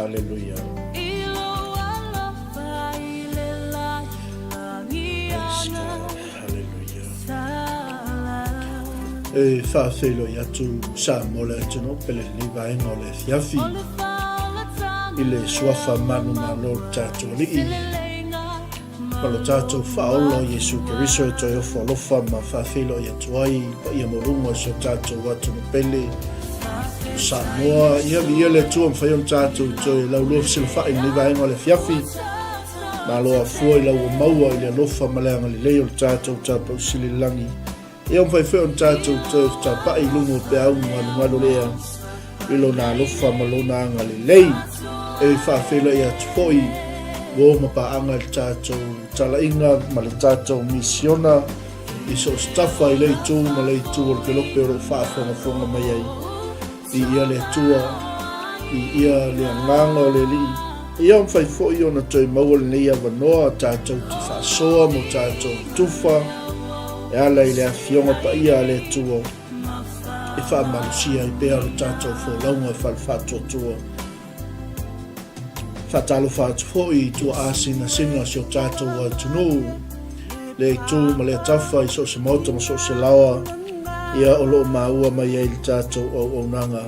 Haleluia. Praise God. Haleluia. E faafeiloai atu Samoa le atunuu pele lenei vaega o le afiafi i le suafa manumalo o le tatou Alii ma lo tatou Faaola o Iesu Keriso e toe ofo alofa ma faafeiloai atu ai i le paia maualuga o si o tatou atunuu pele o Samoa. Ia viia le Atua mafai ona tatou toe laulua fesilafai i lenei vaega o le afiafi. Malo afua i lau ua maua i le alofa ma le agalelei o le tatou Tapaau Sili i le lagi. Ia mafai foi ona tatou toe fetapa'i i luga o peau galugalu o le ea i lona alofa ma lona agalelei. E faafeiloai atu foi uo ma paaga i le tatou talaiga ma le tatou misiona i so o se tafa i le itu ma le itu o le kelope o lo o faafogafoga mai ai. Viia le Atua, viia le Agaga o le Alii. Ia mafai foi ona toe maua lenei avanoa tatou te faasoa mo tatou tufa e ala i le Afioga Paia a le Atua e faamalosia ai pea lo tatou folauga e fale faatuatua. Faatalofa atu foi i tuaa sinasina o si o tatou atunuu, lea itu ma lea tafa i so o se maota ma so o se laoa, ia o lo o maua mai ai le tatou auaunaga.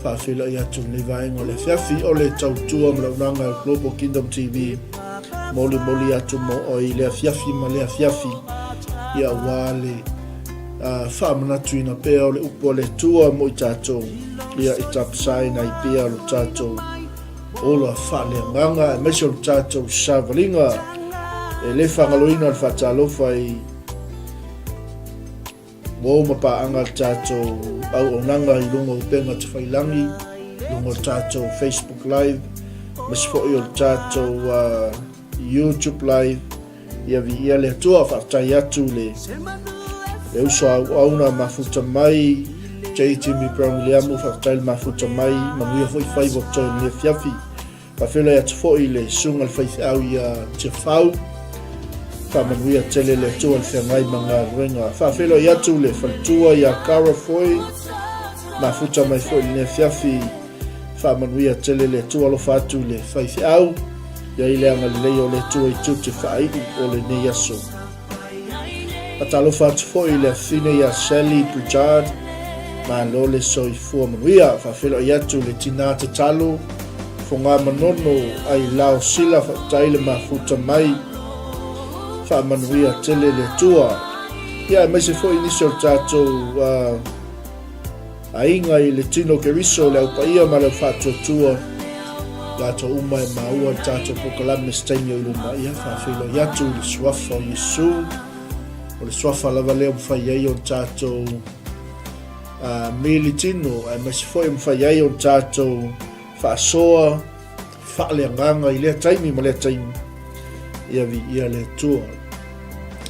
Faafeiloai atu i lenei vaega o le afiafi o le tautua ma le auaunaga a Global Kingdom TV. Molimoli atu mo oe i le afiafi ma le afiafi, ia aua le faamanatuina pea o le upu a le Atua mo i tatou, ia i tapasaina ai pea lo tatou ola faaleagaga aemaise o le tatou savaliga. E le faagaloina le faatalofa i uo ma paaga le tatou auaunaga i luga o upega tafailangi, luga o le tatou Facebook Live, aemaise foi o le tatou YouTube Live. Ia viia le Atua, faafetai atu le le uso a auauna mafuta mai, J. Jimmy Brown Wiliamu, faafetai le mafuta mai, manuia foi faiva o totoe lenei afiafi. Faafeiloai atu foi le susuga le faifeau ia Tiafau, faamanuia tele le Atua le feagai ma galuega. Faafeiloai atu le faletua ia Cara foi, mafuta mai foi lenei afiafi, Faamanuia tele le Atua alofa atu i le faifeau, ia i le agalelei o le Atua i tiute faaiu o lenei aso. Faatalofa atu foi i le afine ia Sally Pritchard, malo le soifua manuia. Faafeiloai atu i le tinā tatalo, Foga Manono ai Lao Sila, faafetai le mafuta mai, faamanuia tele le Atua. Ia aemaise foi nisi o le tatou Aiga i le tino Keriso, le Au Paia ma le Au Faatuatua, latou uma e maua le tatou polokalame se taimi o i luma, ia faafeiloai atu i le suafa o Iesu. O le suafa lava lea ua mafai ai ona tatou mili tino, aemaise foi ua mafai ai ona tatou faasoa faaleagaga i lea taimi ma lea taimi. Ia viia le Atua.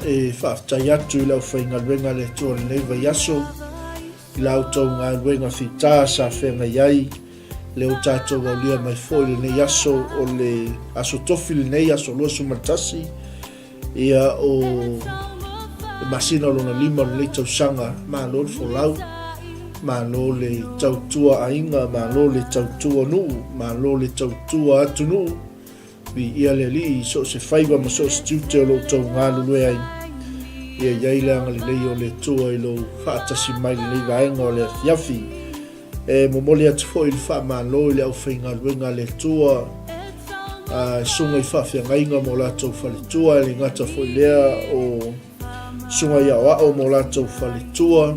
E faafetai atu i le aufaigaluega a le Atua i lenei vaiaso, I la outou galuega fita sa feagai ai, lea ua tatou aulia mai foi lenei aso, o le aso tofi lenei, aso 21, ia o le masina o lona lima o lenei tausaga, malo le folau, malo le tautua aiga, malo le tautua nuu, malo le tautua atunuu, Viia le Alii i so o se faiva ma so o se tiute o lo outou galulue ai. Ia i ai le agalelei o le Atua i lou faatasi mai i lenei vaega o le afiafi. E momoli atu foi le faamalo i le aufaigaluega a le Atua, a susuga i faafeagaiga ma o latou faletua, e le gata foi lea o susuga i aoao ma o latou faletua,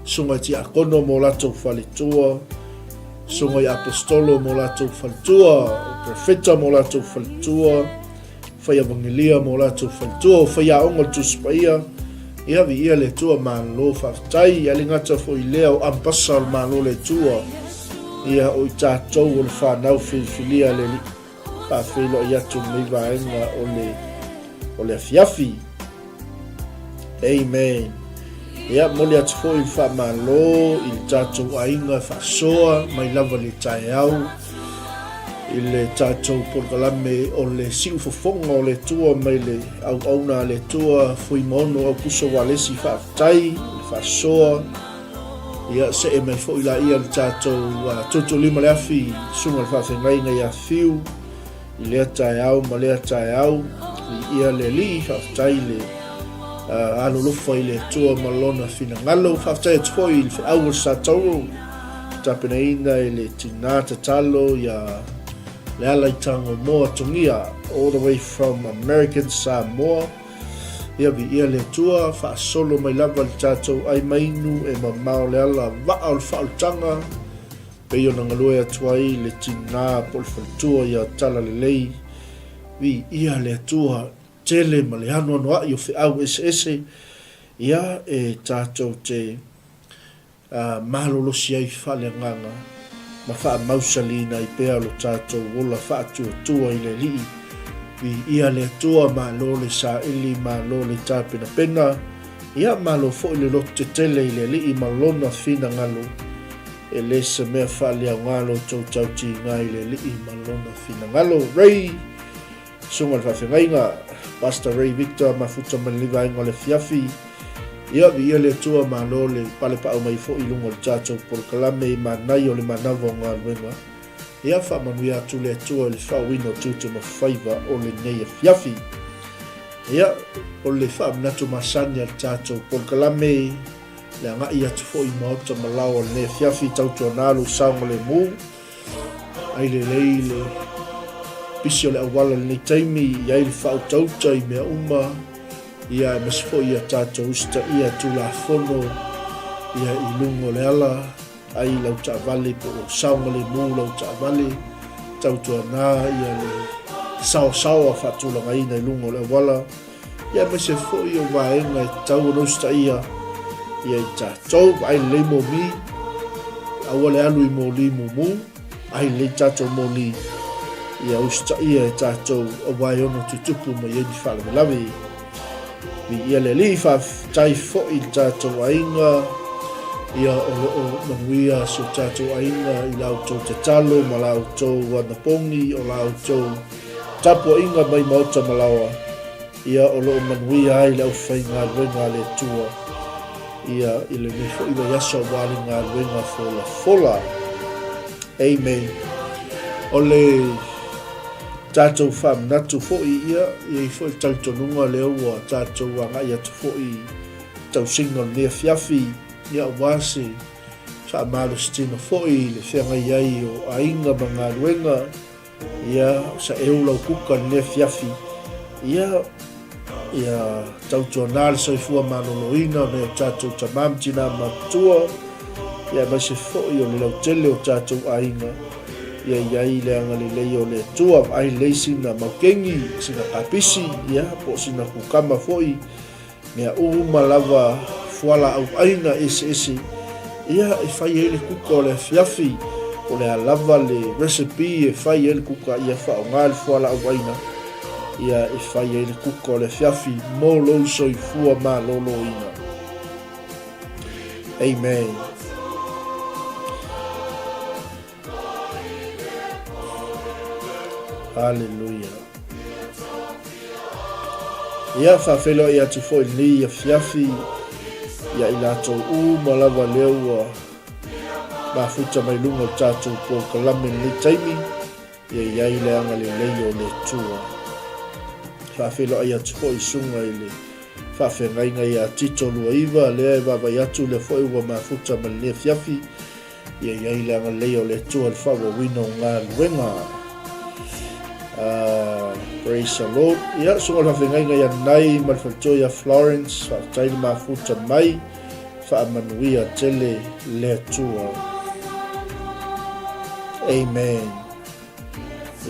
Susuga i Tiakono ma o latou faletua, Susuga i Aposetolo ma o latou faletua, o Perofeta ma o latou faletua, Faiavangelia ma o latou faletua, o Faiaoga o le Tusi Paia, ia viia le Atua, malo faafetai, ae le gata foi i lea o Ambasa o le Malo o le Atua, ia o i tatou o le fanau filifilia a le Alii. Faafeiloai atu i lenei vaega o le, o le afiafi. Amen. Ia, momoli atu foi le faamalo i le tatou aiga e faasoa mai lava i le taeao i le tatou polokalame o le siufofoga o le Atua mai le auauna a le Atua Fuimaono Aukuso Walesi faafetai le faasoa. Ia, see mai foi laia le tatou tuutuulima le afi susuga i le faafeagaiga ia Fiu i lea taeao ma lea taeao. Viia le Alii, faafetai le alolofa i le Atua ma lona finagalo. Faafetai atu foi i le feau o le Satauro, tapenaina e le tina tatalo ia Lealaitagomoa Togia, all the way from American Samoa. Ia viia le Atua, faasolo mai lava le tatou ai mainu e mamao le ala vaa o le faaolataga, pei ona galue atu ai le tina po o le faletua ia Talalelei. Viia le Atua, tele ma le anoanoai o feau eseese, ia e tatou te ā malolosi ai faaleagaga ma faamausaliina ai pea lo tatou ola faatuatua i le Alii. Viia le Atua, malo le saili, malo le tapenapena, ia malo foi le loto tetele i le Alii ma Lona finagalo. E le se mea faaleaoga lo outou tautiga i le Alii ma Lona finagalo. Ray! Susuga i le Faafeagaiga, Pastor Ray Victor Mafuta mai lenei vaega o le afiafi. Ia, viia le Atua, malo le palepaau mai foi i luga o le tatou polokalame i manaia o le manava o galuega. Ia, faamanuia atu le Atua i le faaauina o tiute ma faiva o lenei afiafi. Ia, o le faamanatu masani a le tatou polokalame, le agai atu foi i maota ma laoa o lenei afiafi, tautuana lou saogalemu. Ai lelei le pisi o le auala i lenei taimi, i ai le faautauta i mea uma, ia aemaise foi ia tatou usitaia Tulafono ia i luga o le ala, ai lau taavale po o saogalemu lau taavale, tautuana ia le saosaoa faatulagaina i luga o le auala. Ia aemaise foi o vaega e tatau ona usitaia ia i tatou. Vaai lelei moli, aua le alu i moli mumu, vaai lelei tatou moli, ia usitaia e tatou aua e ono tutupu mai ai ni faalavelave. Viia le Alii, faafetai foi i le tatou aiga, ia o lo o manuia si o tatou aiga i la outou tatalo ma la outou anapogi, o la outou Tapuaiga mai Maota Malaoa, ia o lo o manuia ai le aufaigaluega a le Atua, ia i lenei foi vaiaso aua le galuega folafola. Amen. O le tatou faamanatu foi ia, e i ai foi le talitonuga lea ua tatou agai atu foi i tausiga o lenei afiafi, ia aua se faamalositino foi i le feagai ai o aiga ma galuega, Ia, saeu lau kuka i lenei afiafi. Ia, ia tautuana le soifua maloloina o nai o tatou tama ma tina matutua, ia aemaise foi o le lautele o tatou aiga. Ia i ai le agalelei o le Atua, vaai lelei sina maukeni, sina kapisi, ia, po o sina kukama foi. Mea uma lava fualaau ʻaina eseese ia e fai ai le kuka o le afiafi, o le a lava le recipe e fai ai le kuka, ia faaaoga le fualaau ʻaina ia e fai ai le kuka o le afiafi mo lou soifua maloloina. Amen. Haleluia. Ia, faafeiloai atu foi lenei afiafi ia i latou uma lava lea ua mafuta mai luga o le tatou polokalame lenei taimi, ia i ai le agalelei o le Atua. Faafeiloai atu foi i susuga i le faafeagaiga ia Tito Luaiva, lea e vaavaai atu lea foi ua mafuta mai lenei afiafi, Ia i ai le agalelei o le Atua i le faaauauina o galuega. Praise the Lord. Ia, susuga le faafeagaiga ia Nai ma le faletua ia Florence, faafetai le mafuta mai, faamanuia tele le Atua. Amen.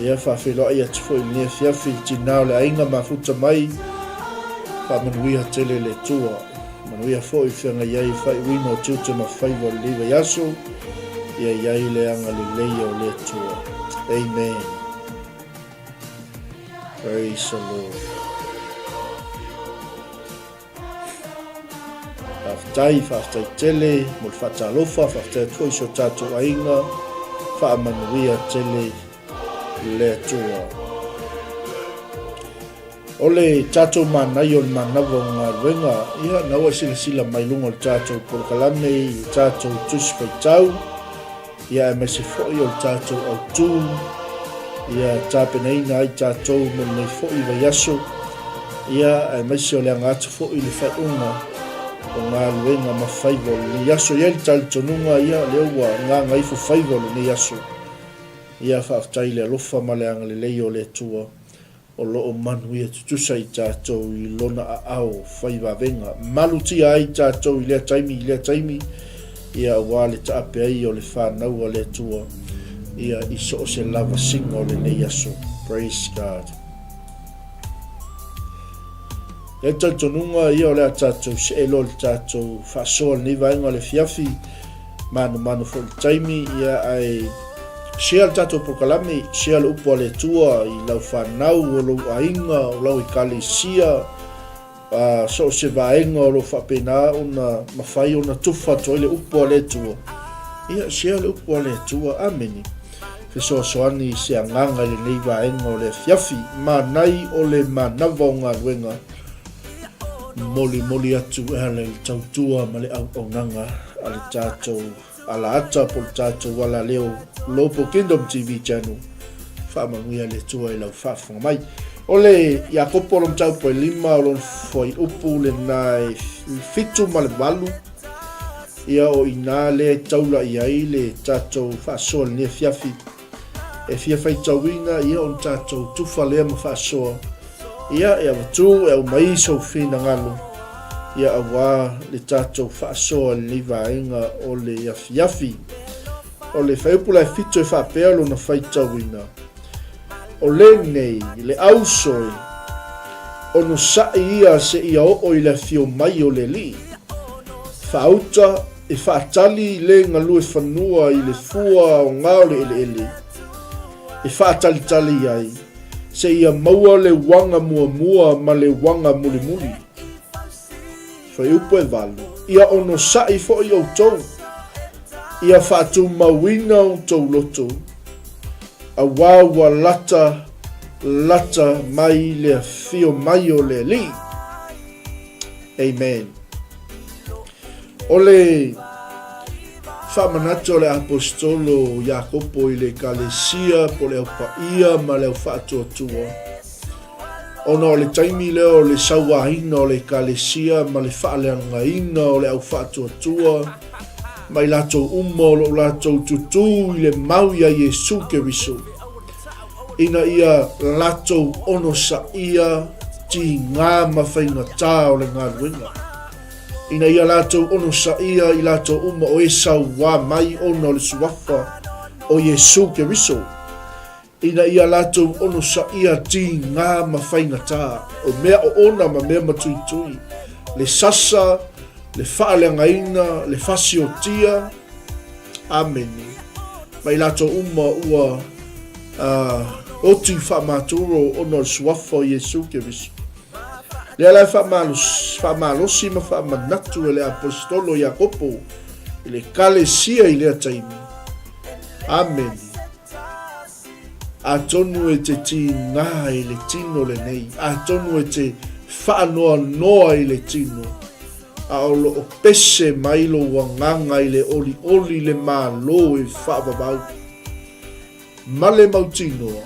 Ia, faafeiloai atu foi i lenei afiafi i le tina o le aiga mafuta mai, faamanuia tele le Atua. Manuia foi i feagai ai i faaiuina o tiute ma faiva o lenei vaiaso, ia i ai le agalelei o le Atua. Amen. Praise the Lord. Faafetai, faafetai tele mo le faatalofa, faafetai atu foi i si o tatou aiga, faamanuia tele le Atua. O le tatou manaia o le manava o galuega, ia, na ua e silasila mai luga o le tatou polokalame i le tatou Tusi Faitau, ia aemaise foi o le tatou autu, ia tapenaina ai tatou mo lenei foi vaiaso, ia aemaise o le aga atu foi i le faaiuga o galuega ma faiva o lenei aso. E i ai le talitonuga, ia, lea ua gagaifo faiva o lenei aso. Ia faafetai i le alofa ma le agalelei o le Atua o lo o manuia tutusa i tatou i Lona aao fai vavega. Malutia ai tatou i lea taimi i lea taimi, ia aua le taape ai o le fanau a le Atua, ia i so o se lavasiga o lenei aso. Praise God. Le talitonuga ia o le a tatou see loa i le tatou faasoa i lenei vaega o le afiafi, manumanu foi i le taimi, ia ae share le tatou polokalame, share le upu a le Atua i lau fanau, o lou aiga, o lau ekalesia, a so o se vaega o lo o faapena ona mafai ona tufa atu ai le upu a le Atua. Ia share le upu a le Atua. Amene. Fesoasoani i se agaga i lenei vaega o le afiafi. Manai o le manava o galuega. Molimoli atu e ala i le tautua ma le auaunaga a le tatou alaata po o le tatou alaleo Global Kingdom TV Channel. Faamanuia le Atua i lau faafofoga mai. O le Iakopo o lona mataupu e 5 o lona fuaiupu lena e 7 ma le 8. Ia o i ina lea e taula i ai le tatou faasoa i lenei afiafi. E fia faitauina ia ona tatou tufa lea ma faasoa. Ia e avatu e aumai sou finagalo ia auā le tatou faasoa i lenei vaega o le afiafi. O le fuaiupu la e 7 e faapea lona faitauina. O lenei, le auso e, onosai ia seia oo i le afio mai o le Alii. Faauta e faatali le galue fanua i le fua aoga o le eleele, e faatalitali ai, seia maua le uaga muamua ma le uaga mulimuli. Fuaiupu e 8, Ia onosai foi outou, ia faatumauina outou loto, auā ua lata, lata mai le afio mai o le Alii. Amen. O le faamanatu a le Aposetolo Iakopo i le Ekalesia po o le Au Paia ma le Au Faatuatua, ona o le taimi lea o le sauaina o le Ekalesia ma le faaleagaina o le Au Faatuatua ma i latou uma o lo o latou tutū i le mau iā Iesu Keriso, ina ia latou onosaia tigā ma faigata o le galuega, ina ia latou onosaia i latou uma o e sauā mai ona o le suafa o Iesu Keriso, ina ia latou onosaia tigā ma faigata o mea oona ma mea matuitui, le sasa, le faaleagaina, le fasiotia. Amene. Ma i latou uma ua uh, oti faamaturo ona o le suafa o Iesu Keriso. Lea la e faamalosi ma faamanatu e le aposetolo Iakopo i le ekalesia i lea taimi. Amene. Atonu e te tīngā i le tino lenei, atonu e te faanoanoa i le tino, a o lo o pese mai lou agaga i le olioli le Malo e faavavau. Ma le mautinoa.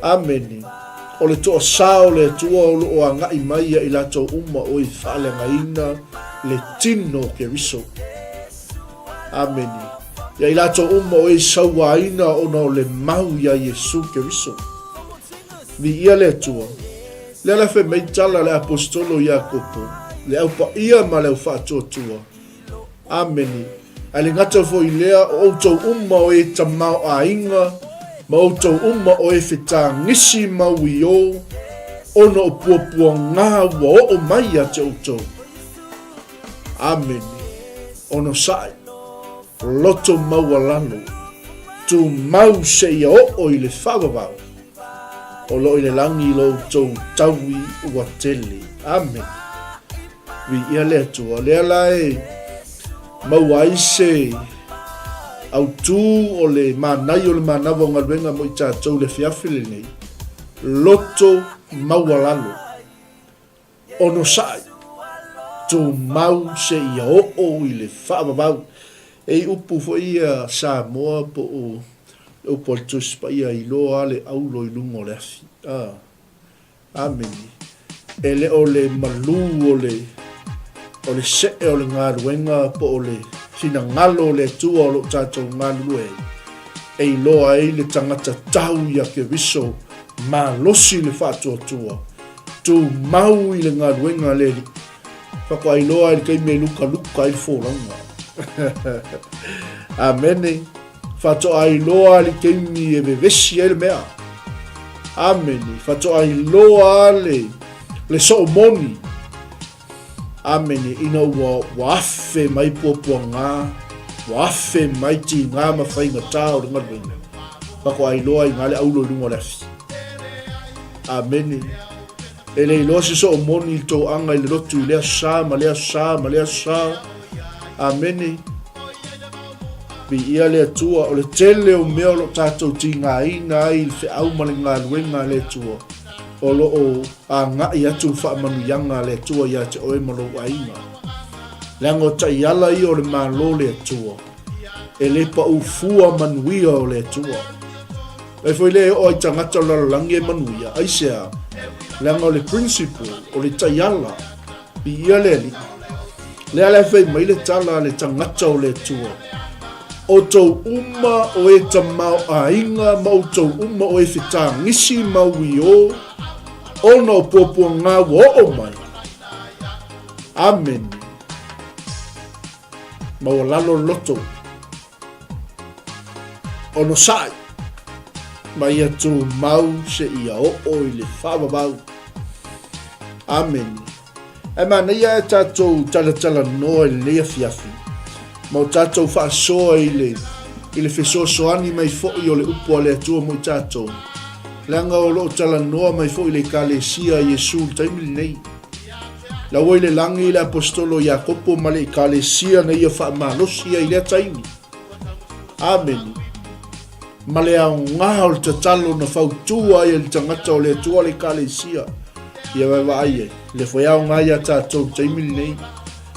Amene. O le toasā o le Atua o lo o agai mai ia i latou uma o i faaleagaina le tino o Keriso. Amene. Ia i latou uma o e sauaina ona o le mau iā Iesu Keriso. Viia le Atua. Lea la fai mai tala le Aposetolo Iakopo, le Au Paia ma le Au Faatuatua. Amene. Ae le gata foi i lea, o outou uma o e tamaoaiga, ma outou uma o e fetagisi ma uiō, ona o puapuagā ua oo mai ia te outou. Amene. Onosai, loto maualalo, tumau seia oo i le faavavau, o lo o i le lagi lo outou taui ua tele. Amene. Viia le Atua. Lea la e maua ai se autū o le manai o le manava o galuega mo i tatou i le afiafi lenei. Loto. maualalo, onosai, tumau seia oo i le faavavau. E i upu foi ia Samoa po o le upu a le Tusi Paia, iloa lava le aulo i luga o le afi. A. Amene. E le o le malū o le, o le see o le galuega po o le finagalo o le Atua o lo o tatou galulue ai, e iloa ai le tagata tau iā Keriso malosi le faatuatua, tumau i le galuega a le Alii. Faatoa iloa ai le taimi e lukaluka ai le folauga. Amene. Faatoa iloa le taimi e vevesi ai le mea. Amene. Faatoa iloa le, le soo moni. Amene. Ina ua, ua afe mai puapuagā, ua afe mai tigā ma faigata o le galuega. Faatoa iloa i gā le aulo i luga o le afi. Amene. E le iloa se soo moni i le toaga i le lotu i lea sa ma lea sa ma lea sa. Amene. Viia le Atua, o le tele o mea o lo o tatou tigaina ai i le feau ma le galuega a le Atua, o lo o agai atu le faamanuiaga a le Atua ia te oe ma lou aiga. Leaga o taiala ia o le Malo o le Atua, e le pau fua manuia o le Atua. Mai foi lea e oo ai tagata o le lalolagi e manuia, aisea? Leaga o le principle, o le taiala, Viia le Alii. Lea la e fai mai le tala a le tagata o le Atua, Outou uma o e tamaoaiga ma outou uma o e fetagisi ma uiō, ona o puapuagā ua oo mai. Amene. Maualalo le loto. Onosai ma ia tumau seia oo i le faavavau. Amene. Ae manaia e tatou talatalanoa i lenei afiafi, ma o tatou faasoa i le, i le fesoasoani mai foi o le upu a le Atua mo i tatou, leaga o lo o talanoa mai foi le Ekalesia a Iesu i le taimi lenei. La ua i le lagi le Aposetolo Iakopo ma le Ekalesia na ia faamalosi ai i lea taimi. Amene. Ma le aoga o le tatalo na fautua ai e le tagata o le Atua le Ekalesia ia vaavaai ai. Le foi aoga ia tatou i le taimi lenei,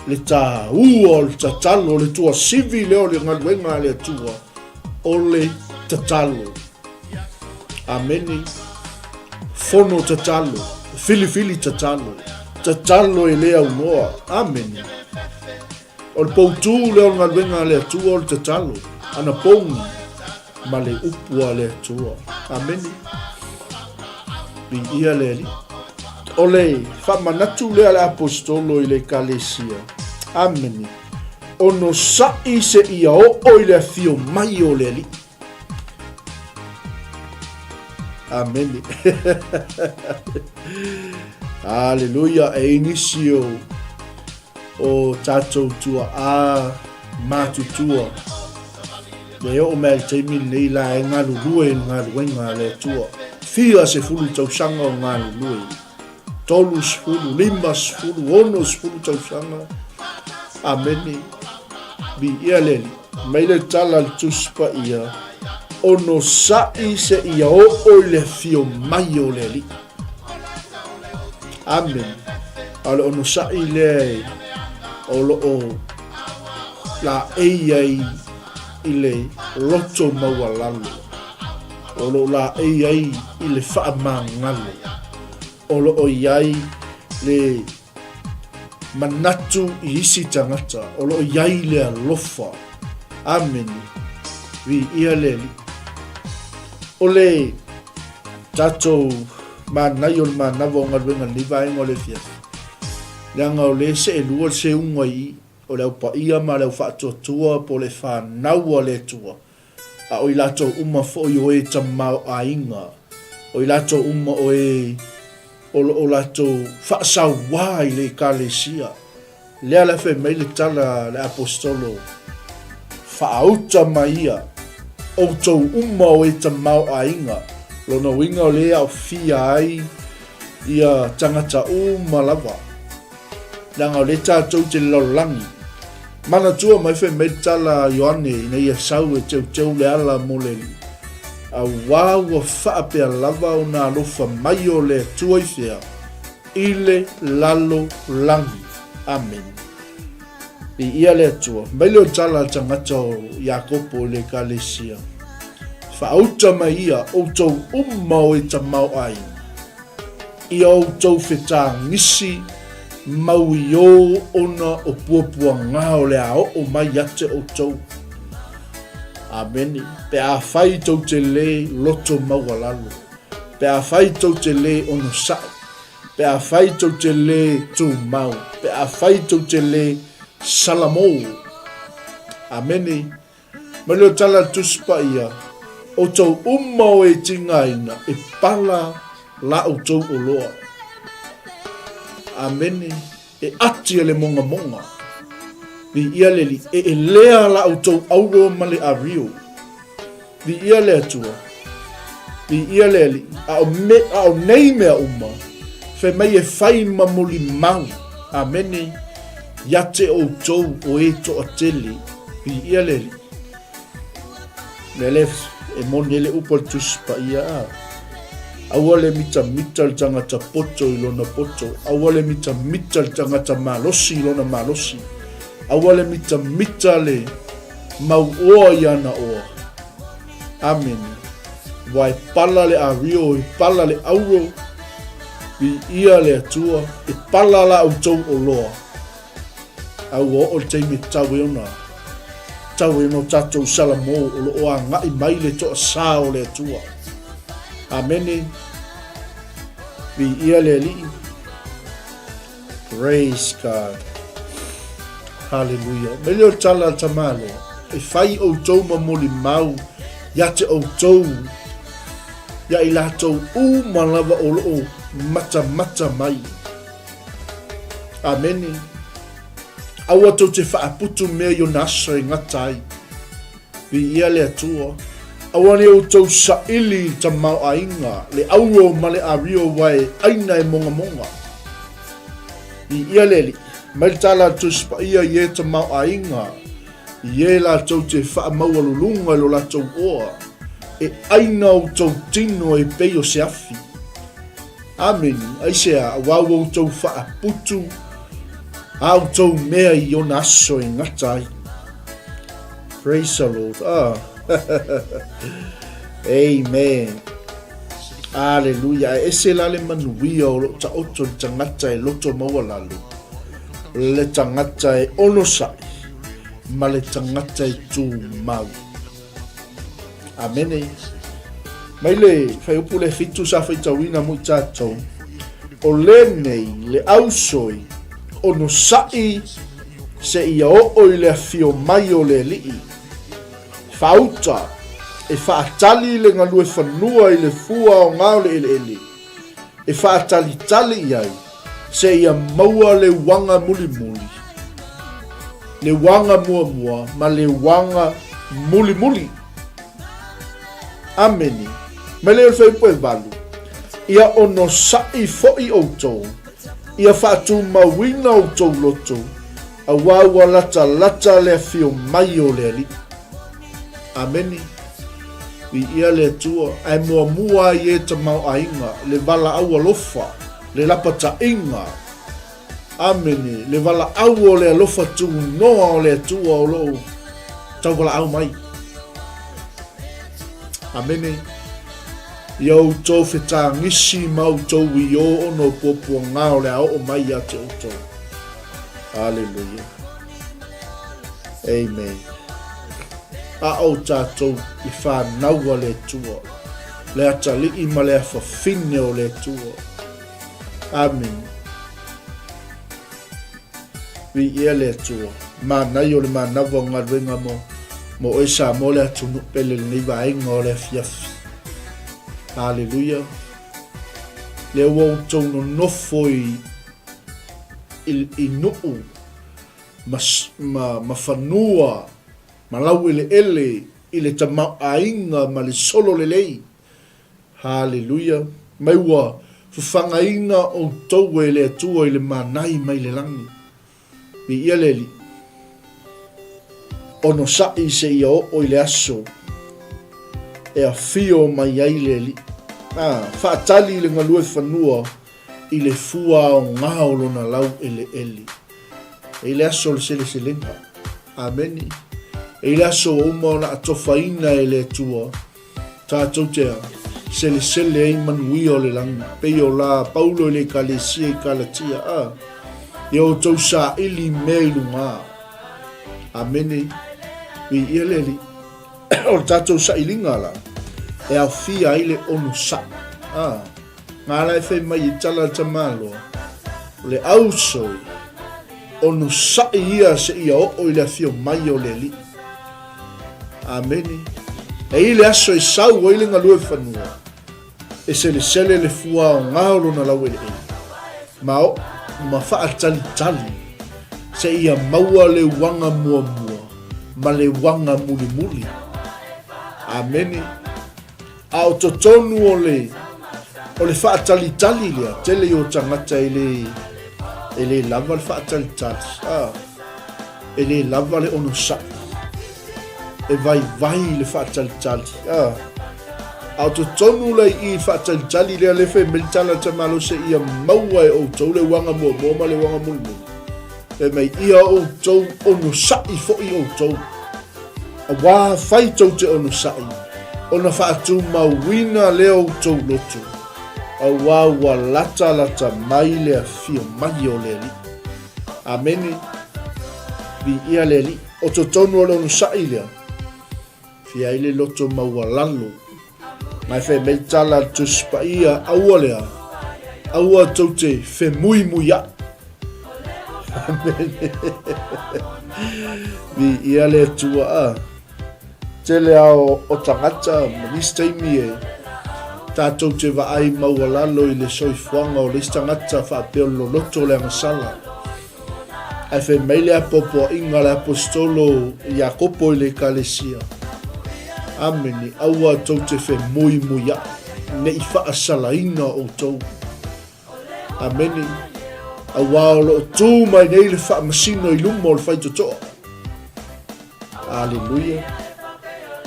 le taua o le tatalo, o le tuasivi lea o le galuega a le Atua, o le tatalo. Amene. Fono tatalo, filifili tatalo, tatalo e le aunoa. Amene. O le poutū lea o le galuega a le Atua o le tatalo, ana pogi ma le upu a le Atua. Amene. Viia le Alii. O le faamanatu lea a le Aposetolo i le Ekalesia. Amene. Onosai seia oo i le afio mai o le Alii. Amene. Aleluia. E i nisi o, o tatou tua'a matutua. E oo mai le taimi lenei la e galulue i le galuega a le Atua. Fia 10 tausaga o galulue. 30, 50, 60 tausaga. Amene. Viia le Alii. Mai le tala a le Tusi Paia, Onosai seia oo i le afio mai o le Alii. Amene. A o le onosai lea o lo o laei ai i le loto maualalo, o lo o laei ai i le faamagalo, o lo o i ai le manatu i isi tagata, o lo o i ai le alofa. Amene. Viia le Alii. O le tatou manaia o le manava o galuega i lenei vaega o le afiafi, leaga o lea e seelua le seuga i i, o le au paia ma le au faatuatua po o le fanau a le Atua, a o i latou uma foi o e tamaoaiga, o i latou uma o e o lo o latou faasauā i le Ekalesia. Lea la fai mai le tala a le Aposetolo, Faauta mai ia, outou uma o e tamaoaiga, lona uiga o lea e aofia ai ia tagata uma lava, leaga o lea tatou te lalolagi. Manatua mai fai mai le tala a Ioane ina ia sau e teuteu le ala mo le Alii. Auā ua faapea lava ona alofa mai o le Atua i fea? I le lalolagi. Amene. Viia le Atua. Mai le o tala a le tagata o Iakopo i le Ekalesia, Faauta mai ia outou uma o e tamaoaiga, ia outou fetagisi mauiō ona o puapuagā o le a oo mai ia te outou. Amene. Pe afai tou te lē loto maualalo, pe afai tou te lē onosai, Pe afai tou te lē tumau, pe afai tou te lē salamou. Amene. Mai leo tala le Tusi Paia, Outou uma o e tigaina, e pala la outou oloa. Amene. E ati e le mogamoga. Viia le Alii. E elea la outou auro ma le ario. Viia le Atua. Viia le Alii. A o, me, a o nei mea uma, fai mai e fai ma molimau. Amene. Ia te outou o e toatele. Viia le Alii. Mea le e moni ai le upu a le Tusi Paia, a. Aua le mitamita le tagata poto i lona poto, aua le mitamita le tagata malosi i lona malosi, aua le mitamita le mau oa i ana oa. Amene. Ua e pala le ario, e pala le auro, viia le Atua, e pala la outou oloa. A ua oo le taimi e tatau ai ona tau ai ona o tatou Salamo o lo o agai mai le toasā o le Atua. Amene. Viia le Alii. Praise God. Hallelujah. Mai lea o le tala a le tamaloa, e fai outou ma molimau ia te outou, ia i latou uma lava o lo o matamata mai. Amene. Aua tou te faaputu mea i ona aso e gata ai. Viia le Atua. Aua ne outou saili i le tamaoaiga, le auro ma le ario ua e aina e mogamoga. Viia le Alii. Mai le tala a le Tusi Paia i e tamaoaiga, i e latou te faamaualuluga i lo latou oa, e aina outou tino e pei o se afi. Amene. Aisea, aua ua outou faaputu a outou mea i ona aso e gata ai. Praise the Lord. Ah. Amen. Aleluia. Ae ese la le manuia o loo taoto le tagata e loto maualalo, le tagata e onosai, ma le tagata e tumau. Amene. Mai le fuaiupu le fitu sa faitauina mo i tatou, o lenei le ausoi onosai seia oo i le afio mai o le Alii. Faauta e faatali le galue fanua i le fua aoga o le eleele, e faatalitali i ai seia maua le uaga mulimuli, le uaga muamua ma le uaga mulimuli. Amene. Mai lea o le fuaiupu e valu, Ia onosai foi outou, ia faatumauina outou loto, auā ua latalata le afio mai o le Alii. Amene. Viia le Atua, ae muamua ai e tamaoaiga, le valaau alofa, le lapataiga. Amene, le valaau o le alofa tunoa o le Atua o lo o tauvalaau mai. Amene. Ia outou fetagisi ma outou wiō ona o puapuagā o le a oo mai ia te outou. Aleluia. Amen. A o tatou i whanau a le Atua, le atalii ma le afafine o le Atua. Amen. Viia le Atua. Manaia o le manawa o galuega mo, mo oe Samoa le atunuu pele lenei vaega o le afiafi. Haleluia. Lea ua outou nonofo i, i, i nuu ma, ma, ma fanua ma laueleele i le tamaoaiga ma le solo lelei. Haleluia. Mai ua fafagaina outou e le Atua i le manai mai le lagi. Viia le Alii. Onosai seia oo i le aso. e afio mai ai le Alii. Ā, faatali le galue fanua i le fua aoga o lona laueleele. E i le aso o le seleselega. Amene. E i le aso ua uma ona atofaina e le Atua, tatou te selesele ai manuia o le lagi, pei o la Paulo i le Ekalesia i Kalatia, ā, ia outou saili mea i lugā. Amene. Viia le Alii. O le tatou sailiga la, e aofia ai le onosai. Ā, ngā la e fai mai i tala a Tamaloa, o le ausoi, onosai ia seia oo i le afio mai o le Alii. Amene. E i le aso e sau ai le galue fanua, e selesele le fua aoga o lona laueleele, ma oo ma faatalitali seia maua le uaga muamua ma le uaga mulimuli. Amene. A o totonu o le, o le faatalitali lea, tele i o tagata e le, e le lava le faatalitali. Ah, e le lava le onosai. E vaivai le faatalitali. Ah, a o totonu la i i faatalitali lea le fai mai le tala ta malo seia maua e outou le uaga muamua ma le uaga mulimuli. Fai mai ia outou onosai foi outou. Auā fai tou te onosai, ona faatumauina lea o outou loto, auā ua latalata mai le afio mai o le Alii. Amene. Viia le Alii. O totonu o le onosai lea, fia ai le loto maualalo. Mai fai mai tala a le Tusi Paia, aua lea, aua tou te femuimuiaʻi. Amene. Viia le Atua. A. Tele a o, o tagata ma nisi taimi e tātou te vaai maualalo i le soifuaga o le isi tagata faapea o le loloto o le agasala. Ae fai mai le apoapoaiga a le Aposetolo Iakopo i le Ekalesia, Amene, aua tou te femuimuiaʻi, ne i faasalaina outou. Amene. Auā o lo o tū mai nei le faamasino i luma o le faitotoa. Aleluia.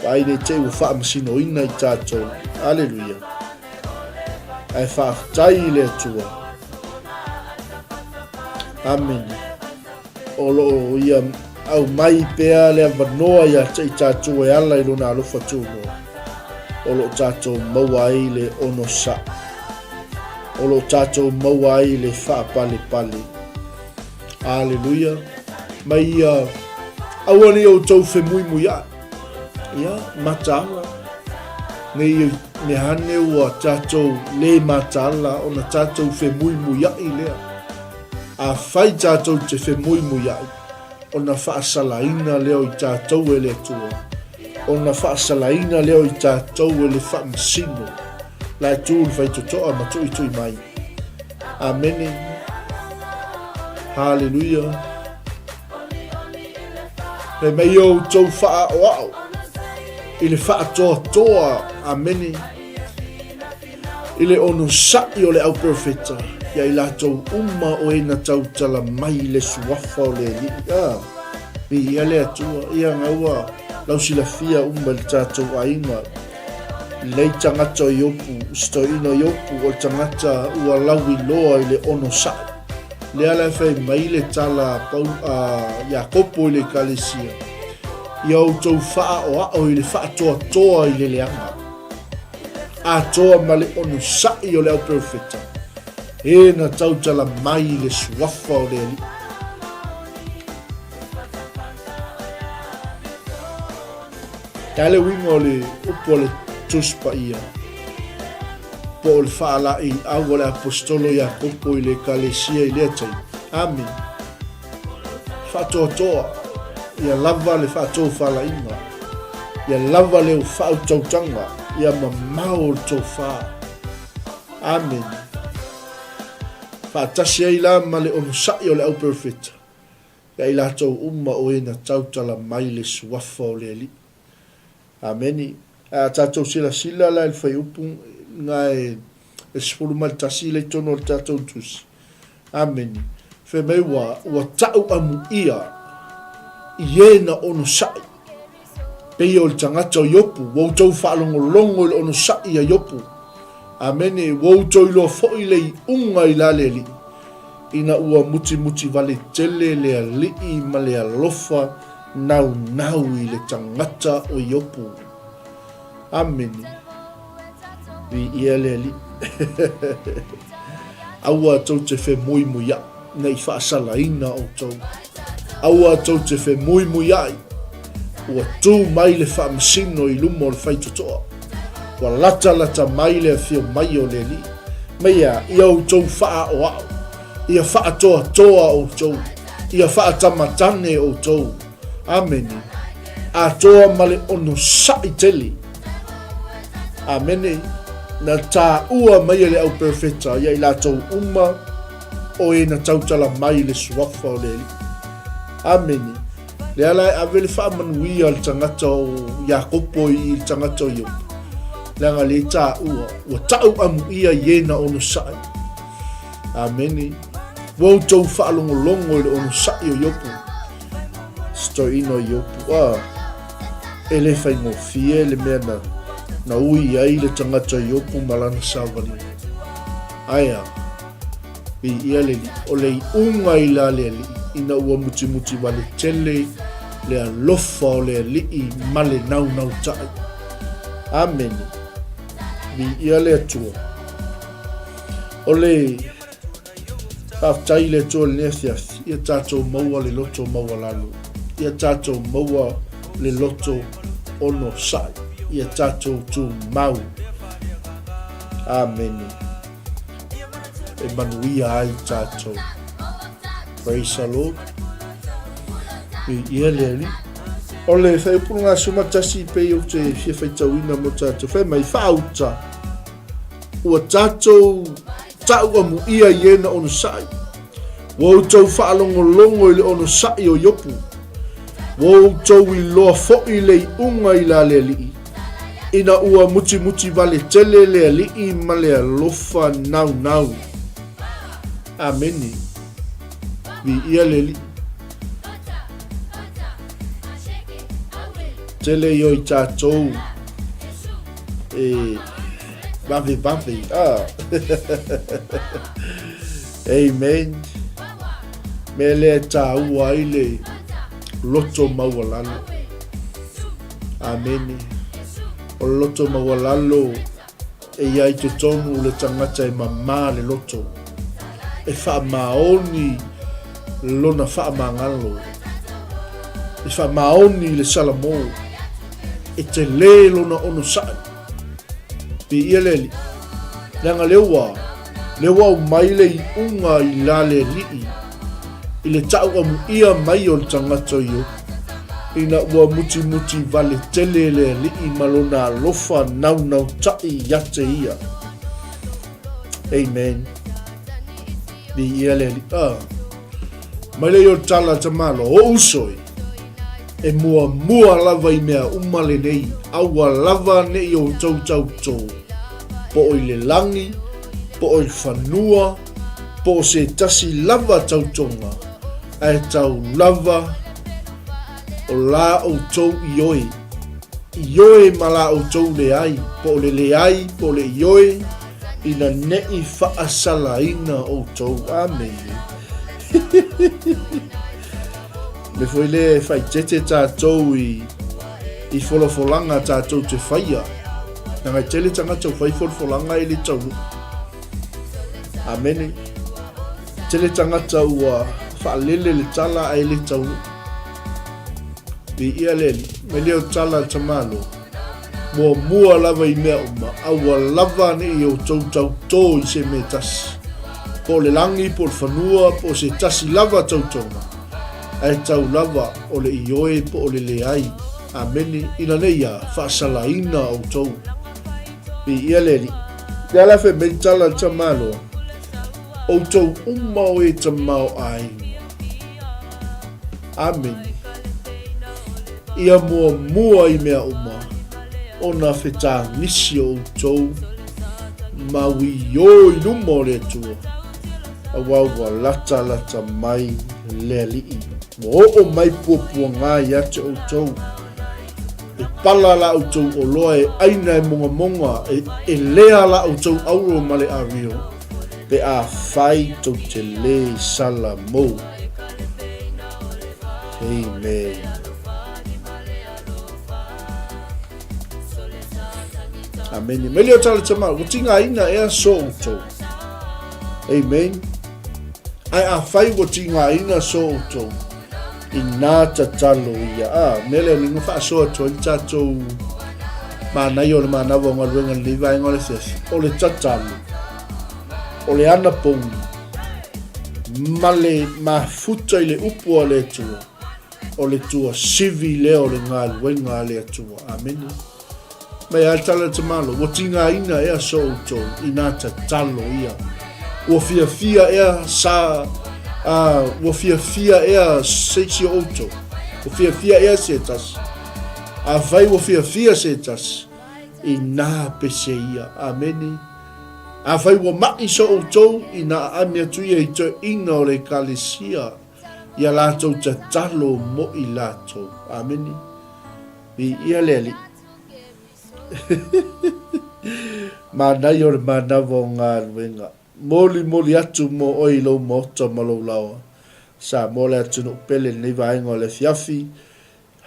Vaai nei te i ua faamasinoina i tātou. Aleluia. Ae faafetai i le Atua. Amene. O lo o ia aumai pea le avanoa ia te i tātou e ala i lona alofa tunoa. O lo o tātou maua ai le onosai. O lo o tātou maua ai le faapalepale. Aleluia. Mai ia aua nei outou femuimuiaʻi. Ia, mataala. Nei mea ane ua tātou lē mataala ona tātou femuimuiaʻi lea. Afai tātou te femuimuiaʻi, ona faasalaina lea o i tātou e le Atua, ona faasalaina lea o i tātou e le Faamasino, la e tū le faitotoa ma tuitui mai. Amene. Haleluia. Fai mai outou faaoao i le faatoatoa. Amene. I le onosai o le auperofeta ia i latou uma o e na tautala mai i le suafa o le Alii. Ah, viia le Atua, ia gaua lausilafia uma i le tatou aiga. Lei tagata o Iopu, si toeaina o Iopu, o le tagata ua lauiloa i le onosai. Lea la e fai mai le tala a Pau, a Iakopo i le Ekalesia, Ia outou faaoao i le faatoatoa i le leaga, atoa ma le onosai o le auperofeta, e na tautala mai i le suafa o le Alii. He le uiga o le upu a le Tusi Paia, po o le faalaeiau a le Aposetolo Iakopo i le Ekalesia i lea taimi. Amene. Faatoatoa, ia lava le faatofalaiga, ia lava le faautautaga, ia mamao le tofa. Amene. Faatasi ai la ma le onosai o le auperofeta. Ia i latou uma o e na tautala mai le suafa o le Alii. Ameni. Ae a tatou silasila la i le fuaiupu na e 11 lea i totonu o le tatou tusi. Ameni. Fai mai ua, ua tau amuia i e na onosai. Pei o le tagata o Iopu, ua outou faalogologo i le onosai a Iopu. Amene, ua outou iloa foi le iuga i la le Alii, ina ua mutimuti vale tele le Alii ma le alofa naunau i le tagata o Iopu. Amene. Viia le Alii. Aua tou te femuimuiaʻi, ne i faasalaina outou. Aua tou te femuimuiaʻi, ua tū mai le faamasino i luma o le faitotoa. Ua latalata mai le afio mai o le Alii. Mai a, ia outou faaʻaoaʻo, ia faatoatoa outou, ia faatamatane outou. Amene. Atoa ma le onosai tele. Amene. Na taua mai e le au perofeta ia i latou uma o e na tautala mai le suafa o le Alii. Amene. Lea la e ave le faamanuia a le tagata o Iakopo i le tagata o Iopo. Leaga le taua, ua tau amuia i e na onosai. Amene. Ua outou faalogologo i le onosai o Iopo. Stoina o Iopu, a, e le faigofie le mea na, na ui ai le tagata o Iopu ma lana savaliga. Ae a, viia le Alii, o le iuga i la le Alii, ina ua mutimuti wale tele le alofa o le Alii ma le naunautai. Amene. Viia le Atua. O le Faafetai i le Atua i lenei afiafi, ia tatou maua le loto maualalo, ia tatou maua le loto onosai, ia tatou tumau. Amene. E manuia ai tatou. Praise the Lord. Viia le Alii. O le fuaiupu 51 pei ou te fia faitauina mo tatou. Fai mai, faauta. Ua tatou ta'u amuia i e na onosai. Ua outou faalogologo i le onosai o Iopu. Ua outou iloa fo'i le iuga i la le Alii, ina ua mutimuti vale tele le Alii ma le alofa naunau. Amene. Viia le Alii. Tele ia o i tatou e vavevave. Ah. Amen. Mea lea e tāua ai le loto maualalo. Amene. O le loto maualalo e i ai totonu le tagata e mamā le loto, e faamaoni lona faamagalo, e faamaoni le Salamo, e telē lona onosai. Viia le Alii, leaga lea ua, lea ua aumai le iuga i la le Alii, i le ta'u amuia mai o le tagata o Iopu, ina ua mutimuti vale tele le Alii ma lona alofa naunauta'i ia te ia. Amen. Viia le Alii. Ah. Mai lea i o tala tamalo, o uso e. E muamua lava i mea uma lenei, aua lava ne'i outou tautō, po o i le lagi, po o i le fanua, po o se tasi lava tautoga, ae tau lava o la outou ioe, ioe ma la outou leai, po o le leai, po o le ioe, ina ne'i faasalaina outou. Amene. Me foi lea e faaeteete tatou i i folafolaga tatou te faia. Leaga e tele tagata ua fai folafolaga e le taunuu. Amene. Tele tagata ua faalele le tala ae le taunuu. Viia le Alii. Mai lea o tala a le tamaloa. Muamua lava i mea uma, aua lava ne i outou tautō i se mea tasi, po o le lagi, po o le fanua, po o se tasi lava tautoga, ae tau lava o le ioe po o le leai. Amene. Ina nei ia faasalaina outou. Viia le Alii. Lea la fai mai le tala a le tamaloa, Outou uma o e tamaoaiga. Amene. Ia muamua i mea uma, ona fetagisi o outou ma wiō i luma o le Atua, aua ua latalata mai le Alii. Ua oo mai puapuaga ia te outou. E pala la outou oloa e aina e mogamoga, e elea la outou auro ma le ario, pe afai tou te lē salamou. Amen. Amene. Mai lea o tala tama, ua tigaina ea so outou. Amen. Ae afai ua tigaina so outou, inā tatalo ia. A, mea lea lenei faasoa atu ai le tatou manaia o le manawa o galuega lenei vaega o le afiafi. O le tatalo, o le anapogi, ma le mafuta i le upu a le Atua, o le tuasivi lea o le galuega a le Atua. Amene. Mai a le tala te malo, ua tigaina ea so outou inā tatalo ia. Ua fiafia ea sa, ua fiafia ea seisi o outou. Ua fiafia ea se tasi. Afai ua fiafia se tasi, inā pese ia. Amene. Afai ua maʻi so outou, inā aami atu ia i toeʻina o le Ekalesia, ia latou tatalo mo i latou. Amene. Viia le Alii. Manaia o le manawa o galuega. Molimoli atu mo oe i lou maota ma lou laoa. Samoa le atunuu pele i lenei vaega o le afiafi.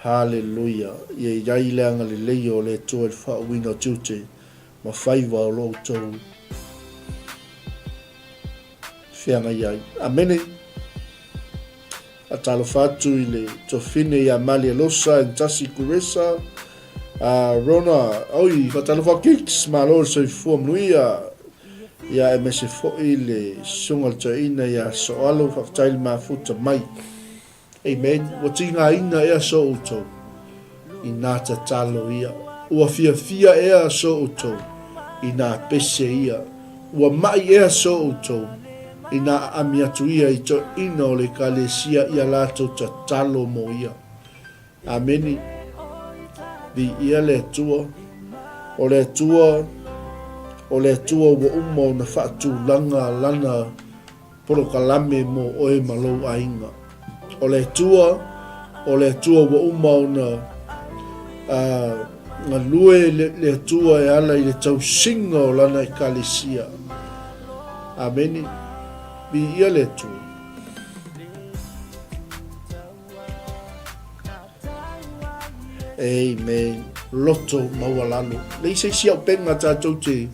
Haleluia. Ia i ai le agalelei o le Atua i le faauuina o tiute ma faiva o lo outou feagai ai. Amene. Faatalofa atu i le tuafine ia Malia Losa and Tasi Kuresa, a Rona, oi, faatalofa Gigs, malo le soifua manuia, ia aemaise foi le susuga le toeaina ia Soalo, faafetai le mafuta mai. Amen. Ua tigaina ea so outou inā tatalo ia. Ua fiafia ea so outou inā pese ia. Ua maʻi ea so outou inā aami atu ia i toeaina o le Ekalesia ia latou tatalo mo ia. Ameni. Viia le Atua. O le Atua, o le Atua ua uma ona faatulaga Lana polokalame mo oe ma lou aiga. O le Atua, o le Atua ua uma ona galue le, le Atua e ala i le tausiga o Lana Ekalesia. Amene. Viia le Atua. Amen. Loto maualalo. Leai se isi aupenga tatou te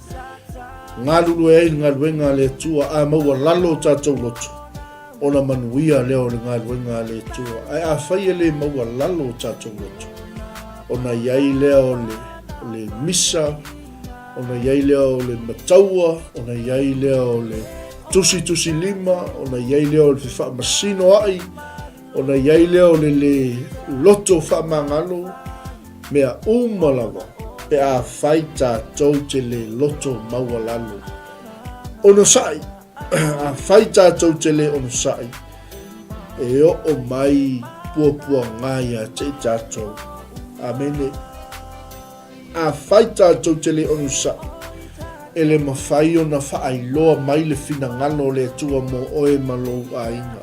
galulue ai i le galuega a le Atua, a maualalo o tatou loto, ona manuia lea o le galuega a le Atua. Ae afai e le maualalo o tatou loto, ona i ai lea o le, o le misa, ona i ai lea o le mataua, ona i ai lea o le tusitusilima, ona i ai lea o le fefaamasinoai, Ona i ai lea o le lē loto faamagalo mea uma lava pe afai tatou te lē loto maualalo. Onosai, Afai tatou te lē onosai, e oo mai puapuaga ia te i tatou. Amene. Afai tatou te le onosai, e le mafai ona faailoa mai le finagalo o le Atua mo oe ma lou aiga.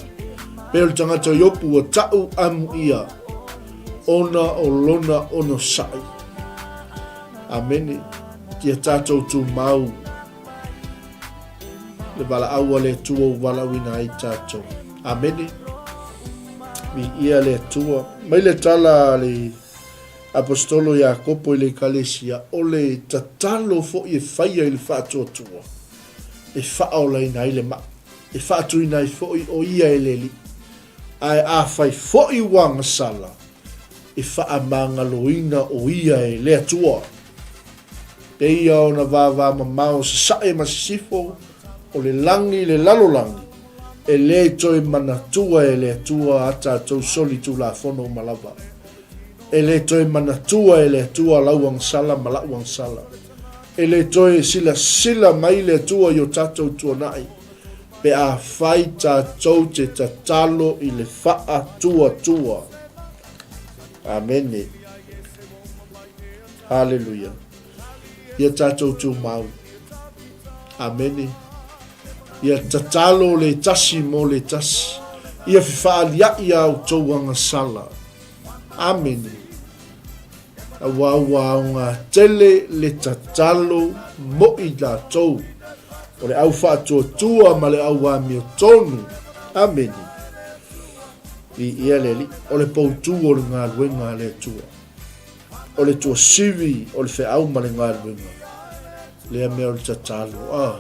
Pei o le tagata o Iopu ua ta'u amu ʻia ona o lona onosai. Amene. Ia tatou tumau le valaau a le Atua ua valaauina ai tatou. Amene. Viia le Atua. Mai le tala a le Aposetolo Iakopo i le Ekalesia, o le tatalo foi e faia i le faatuatua, e faaolaina ai le maʻi, e faatuina ai foi o ia e le Alii. Ae afai foi ua agasala, e faamagaloina o ia e le Atua. Pei ona vavamamao sasae ma sisifo o le lagi i le lalolagi, e le toe manatua e le Atua a tatou solitulafono uma lava. E le toe manatua e le Atua lau agasala ma la'u agasala. E le toe silasila mai le Atua i o tatou tuanai pe afai tatou te tatalo i le faatuatua. Amene. Haleluia. Ia tatou tumau. Amene. Ia tatalo le tasi mo le tasi. Ia fefaalia'i a outou agasala. Amene. Aua ua aoga tele le tatalo mo i latou, o le au faatuatua ma le au amiotonu. Amene. Viia le Alii. O le poutu o le galuega a le Atua. O le tuasivi o le feau ma le galuega. Lea mea o le tatalo. Ah.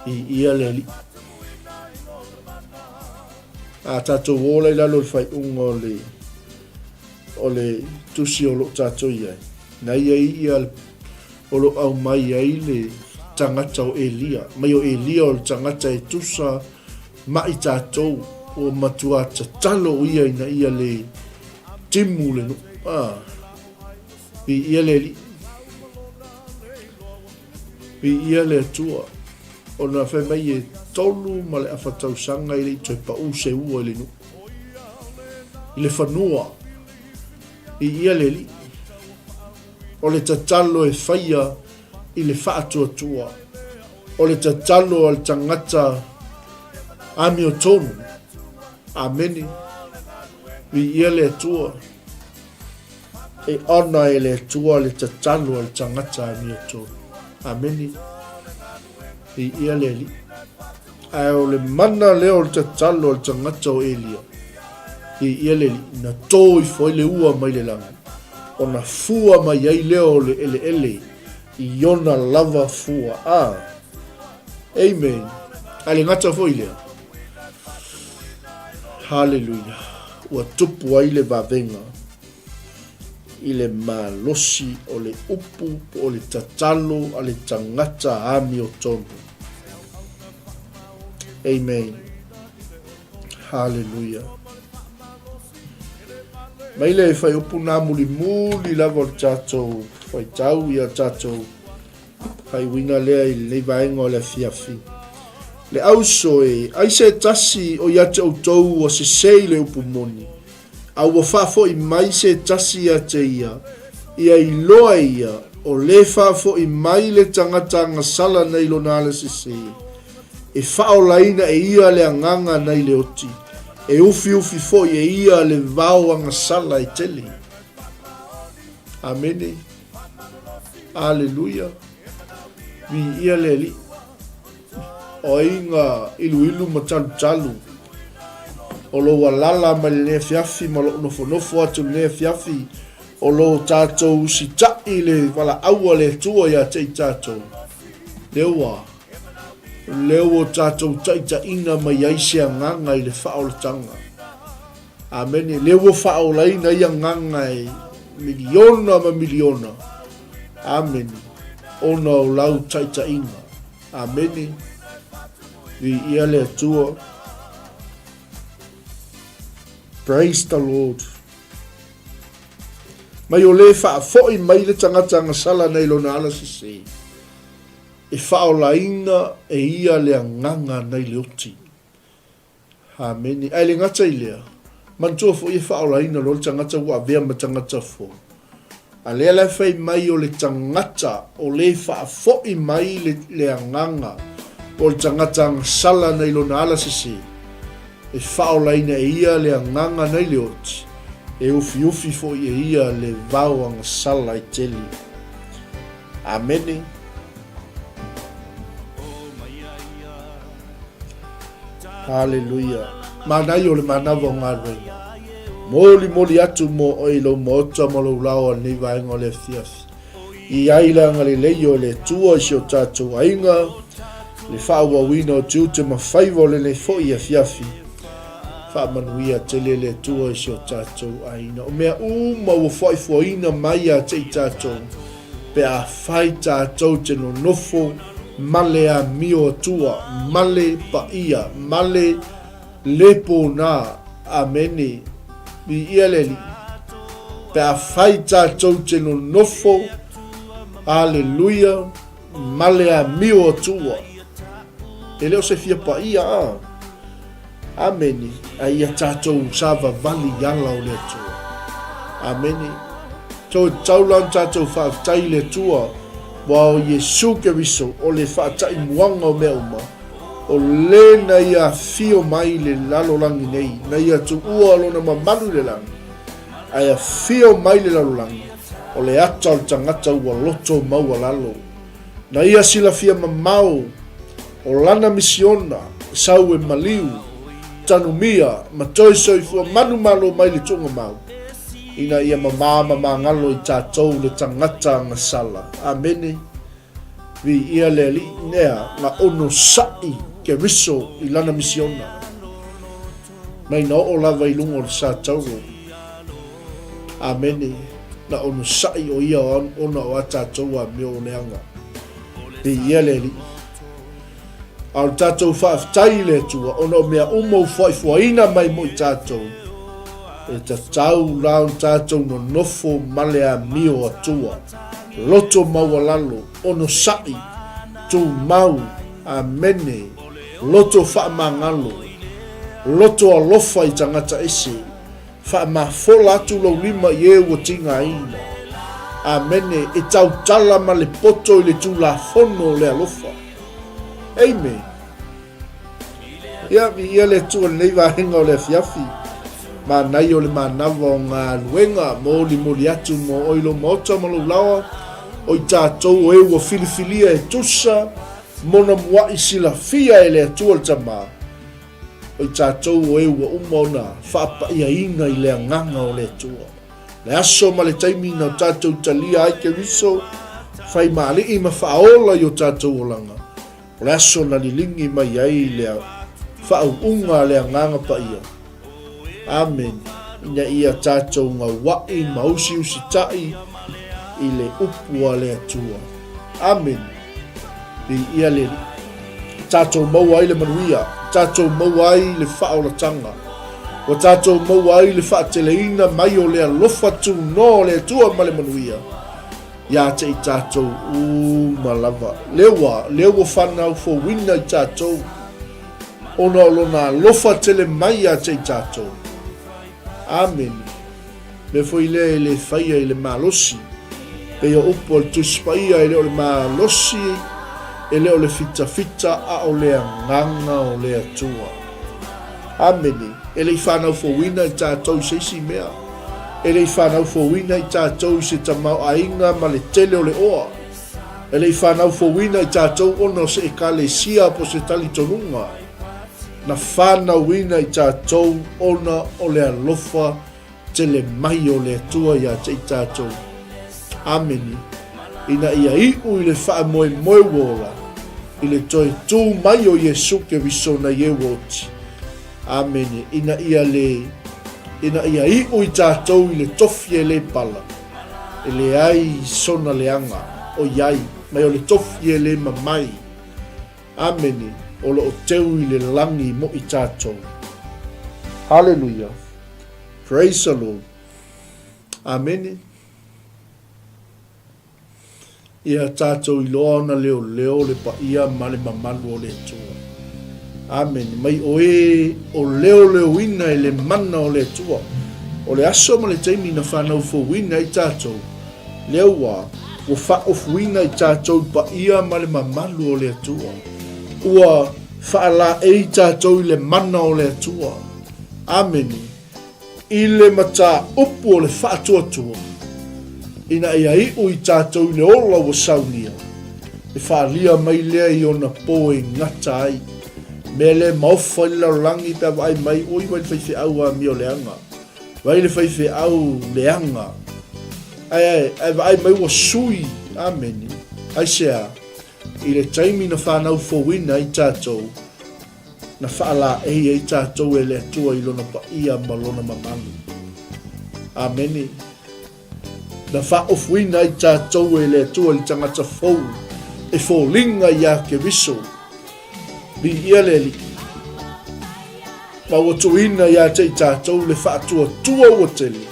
Viia le Alii. A tatou ola i lalo o le faaiuga o le o le tusi o lo o tatou i ai, na ia ia o lo o aumai ai le tagata o Elia. Mai o Elia o le tagata e tusa ma i tatou, ua matua tatalo o ia ina ia le timu le nuu. Ah, viia le Alii. Viia le Atua. Ona fai mai e 3 1/2 tausaga e le i toe pau se ua i le nuu. I le fanua. Viia le Alii. O le tatalo e faia i le faatuatua. O le tatalo a le tagata amiotonu. Amene. Viia le Atua. E ona e le Atua le tatalo a le tagata amiotonu. Amene. Viia le Alii. Ae o le mana lea o le tatalo a le tagata o Elia, viia le Alii, na tō ifo ai le ua mai le lagi, ona fua mai ai lea o le eleele i ona lava fua. A. Amen. A le gata foi lea. Haleluia. Ua tupu ai le vavega i le malosi o le upu po o le tatalo a le tagata amiotonu. Amen. Haleluia. Mai le whaiupu nā mulimuli lava o le tātou whaitau i a tātou Faaiuina lea i lenei vaega o le afiafi. Le auso e, ai se tasi o ia te outou ua sese i le upu moni, a ua faafoi mai se tasi ia te ia, ia iloa e ia, o le faafoi mai le tagata agasala nei lona ala sese, e faaolaina e ia le agaga nei le oti, e ufiufi foi e ia le vao agasala e tele. Amene. Aleluia. Viia le Alii. O ai nga iluilu ma talutalu o lou alala mai lenei afiafi ma lou nofonofo atu lenei afiafi o lo tatou usitaʻi le valaau a le Atua ia te i tatou. Lea ua lea ua tatou taitaina mai ai se agaga i le faaolataga. Amene. Lea ua faaolaina ai agaga e miliona ma miliona. Amene. Ona o lau taitaiga. Amene. Viia le Atua. Praise the Lord. Mai o le faafoi mai le tagata agasala nei lona ala sese. E faaolaina e ia le agaga nei le oti. Amene. Ae le gata i lea, manatua foi e faaolaina loa le tagata ua avea ma tagata fou. A lea la e fai mai o le tagata o le faafoi mai le, le agaga po o le tagata agasala nai lona ala sese, e faaolaina e ia le agaga nai le oti, e ufiufi foi e ia le vao agasala e tele. Amene. Haleluia. Manaia o le manava o galuega. Molimoli atu mo oe i lou maota ma lou lao a lenei vaega o le afiafi. I ai le agalelei o le Atua i si o tatou aiga, le faaauauina o tiute ma faiva o lenei foi afiafi. Faamanuia tele le Atua i si o tatou aiga. O mea uma ua foaifoaina mai ia te i tatou, pe afai tatou te nonofo ma le amio Atua, ma le paia, ma le le pona. Amene. Viia le Alii. Pe afai tatou te nonofo, Aleluia, ma le amio Atua. E le o se fia paia, a. Amene. A ia tatou savavali i ala o le Atua. Amene. Toe tatau la ona tatou faafetai i le Atua, aua o Iesu Keriso o le faataimuaga o mea uma, o le na ia afio mai i le lalolagi nei, na ia tuua lona mamalu i le lagi, ae afio mai i le lalolagi. O le ata o le tagata ua loto maualalo. Na ia silafia mamao o lana misiona, sau e maliu, tanumia, ma toe soifua manumalo mai le tuugamau, ina ia mamā ma magalo i tatou le tagata agasala. Amene. Viia le Alii nea na onosaʻi Keriso i lana misiona, mai na oo lava i luga o le sa tauro. Amene. Na onosaʻi ʻo ia ona o a tatou amio leaga. Viia le Alii. A o le tatou faafetai i le Atua ona o mea uma ua fuaifuaina mai mo i tatou, e tatau la ona tatou nonofo ma le amio Atua, loto maualalo, onosai, tumau, amene, loto faamagalo, loto alofa i tagata ese, Faamafola atu lou lima i e ua tigaina. Amene, e tautala ma le poto i le Tulafono o le alofa. Amen. Ia, viia le Atua i lenei vaega o le afiafi. Manaia o le manava o galuega, molimoli atu mo oe i lou maota ma lou laoa, o i tatou o e ua filifilia e tusa mona muaʻi silafia e le Atua le Tama. O i tatou o e ua uma ona faapa'iaina i le Agaga o le Atua. Le aso ma le taimi na o tatou talia ai Keriso, fai ma Alii ma faaola i o tatou olaga, o le aso na liligi mai ai le faauuga a le Agaga Paia. Amene. Ina ia tatou gaua'i ma usiusita'i i le upu a le Atua. Amene. Viia le Alii. Tatou maua ai le manuia, tatou maua ai le faaolataga, ua tatou maua ai le faateleina mai o le alofa tunoa o le Atua ma le manuia ia te i tatou uma lava. Lea ua, lea ua fanau fouina i tatou, ona o Lona alofa tele mai ia te i tatou. Amene. Mea foi lea e le faia i le malosi. Pei o upu a le Tusi Paia, e le o le malosi, e le o le fitafita, a o le Agaga o le Atua. Amene. E le i fanau fouina i tatou i se isi mea. E le i fanau fouina i tatou i se tamaoaiga ma le tele o le oa. E le i fanau fouina i tatou ona o se ekalesia po o se talitonuga. Na fanauina i tatou ona o le alofa tele mai o le Atua ia te i tatou. Amene. Ina ia iu i le faamoemoe ua ola, i le toe tū mai o Iesu Keriso nei e ua oti. Amene. Ina ia le, ina ia iu i tatou i le tofi e le pala, e leai sona leaga, ʻoiai, mai o le tofi e le mamai. Amene, o lo o teu i le lagi mo i tatou. Haleluia. Praise the Lord. Amene. Ia tatou iloa ona leoleo le paia ma le mamalu o le Atua. Amene. Mai o e o leoleoina i le mana o le Atua. O le aso ma le taimi na whanau fouina i tatou. Lea ua, ua faaofuina i tatou paia ma le mamalu o le Atua. Ua faalaei tatou i le mana o le Atua. Amene. I le mataupu o le faatuatua, ina ia iu i tatou i le ola ua saunia, e faalia mai lea i ona po e gata ai. Mea lea e maofa i le lalolagi pe a vaai mai, oi vai le faifeau amio leaga. Vai le faifeau leaga. Ae, ae vaai mai ua sui, amene. Aisea? I le taimi na whanau fouina ai tatou, na faalaei ai tatou e le Atua i Lona paia ma Lona mamalu. Amene. Na faaofuina ai tatou e le Atua i le tagata fou e foliga iā Keriso. Viia le Alii. Ma ua tuuina ia te i tatou le faatuatua ua tele,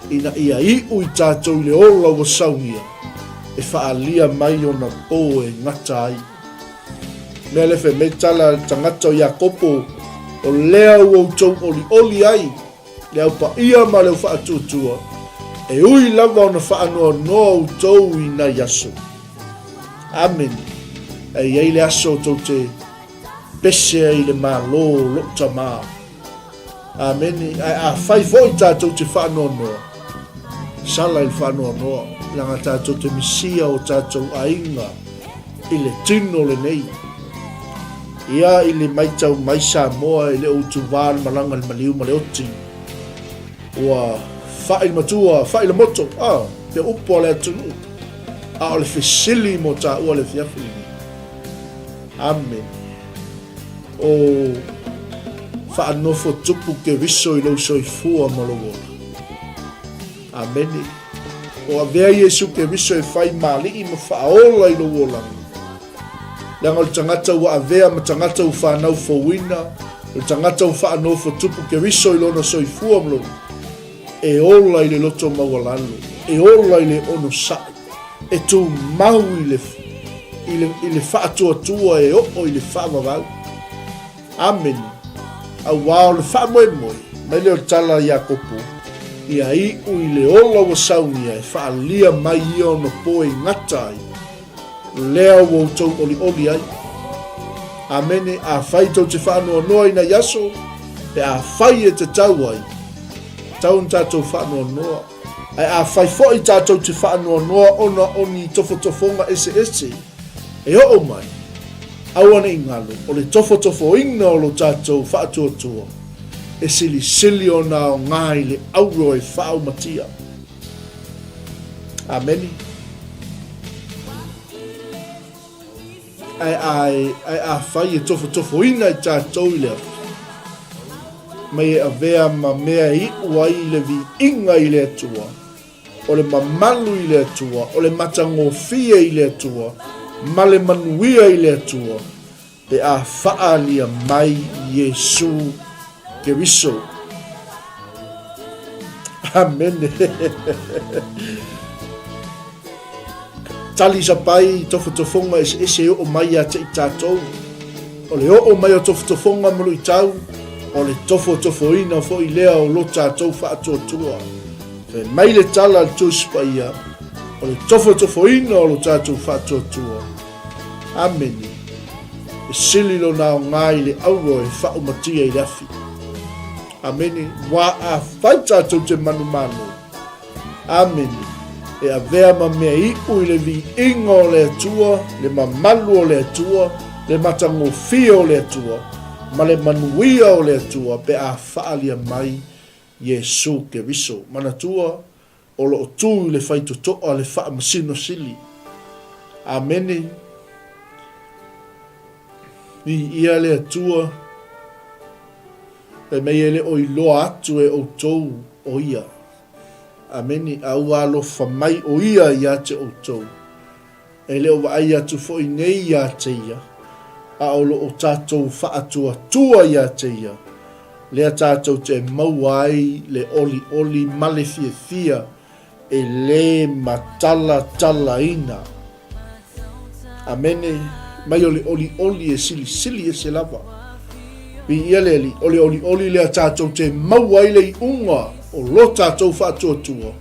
ina ia iu i tatou i le ola ua saunia, e faaalia mai ona po e gata ai. Mea lea fai mai tala a le tagata o Iakopo, o lea ua outou olioli ai le au paia ma le au faatuatua, e ui lava ona faanoanoa outou i nai aso. Amene. E i ai le aso tou te pese ai i le Malo o lou Tama. Amene. Ae afai foi tatou te faanoanoa, Sala i le faanoanoa, leaga tatou te misia o tatou aiga i le tino lenei. Ia i le maitau mai Samoa e le o utuvā le malaga i le maliu ma le oti. Ua fa'i le matua, fa'i le moto, a, te upu a le atunuu. A o le fesili mo tāua le afiafi lenei. Amene. O faanofo tupu Keriso i lou soifua ma lou ola. Amene. O avea Iesu Keriso e fai ma alii ma faaola i lou olaga. Leaga o le tagata ua avea ma tagata ua fanau fouina, o le tagata ua faanofo tupu Keriso i lona soifua ma lona, e ola i le loto maualalo, e ola i le onosai, e tumau i le, i le, i le faatuatua e oo i le faavavau. Amene. Auā o le faamoemoe mai lea o le tala a Iakopo, ia iu i le ola ua saunia e faaalia mai ia ona poe i gata ai, lea ua outou olioli ai. Amene. Afai tou te faanoanoa i nai aso, pe afai e tatau ai, tatau ona tatou faanoanoa. Ae afai foi tatou te faanoanoa ona o ni tofotofoga eseese e oo mai, aua ne i galo, o le tofotofoina o lo tatou faatuatua, e silisili ona aoga i le auro e faaaumatia. Amene. Ae, ae, ae afai e tofotofoina i tatou i le afi, mai e avea ma mea e iu ai le viiga i le Atua, o le mamalu i le Atua, o le matagofie i le Atua, ma le manuia i le Atua, pe a faaalia mai Iesu Keriso. Amene. Tali sapai tofotofoga eseese e oo mai ia te i tatou. O le oo mai o tofotofoga ma luitau, o le tofotofoina foi lea o lo tatou faatuatua. Fai mai le tala a le Tusi Paia, o le tofotofoina o lo tatou faatuatua. Amene. E sili lona aoga i le auro e faaumatia i le afi. Amene. Wā afai tatou te manumalo. Amene. E avea ma mea iu i le viiga o le Atua, le mamalu o le Atua, le matagofie o le Atua, ma le manuia o le Atua pe a faaalia mai Iesu Keriso. Manatua, o lo o tu i le faitotoa le Faamasino Sili. Amene. Viia le Atua, fai mai e le o iloa atu e outou o Ia. Amene. A ua alofa mai o Ia ia te outou. E le o vaai atu foi nei ia te Ia, a o lo o tatou faatuatua ia te Ia, lea tatou te maua ai le olioli ma le fiafia e le matalatalaina. Amene. Mai o le olioli e silisili ese lava. Viia le Alii, o le olioli lea tatou te maua ai le iuga o lo tatou faatuatua,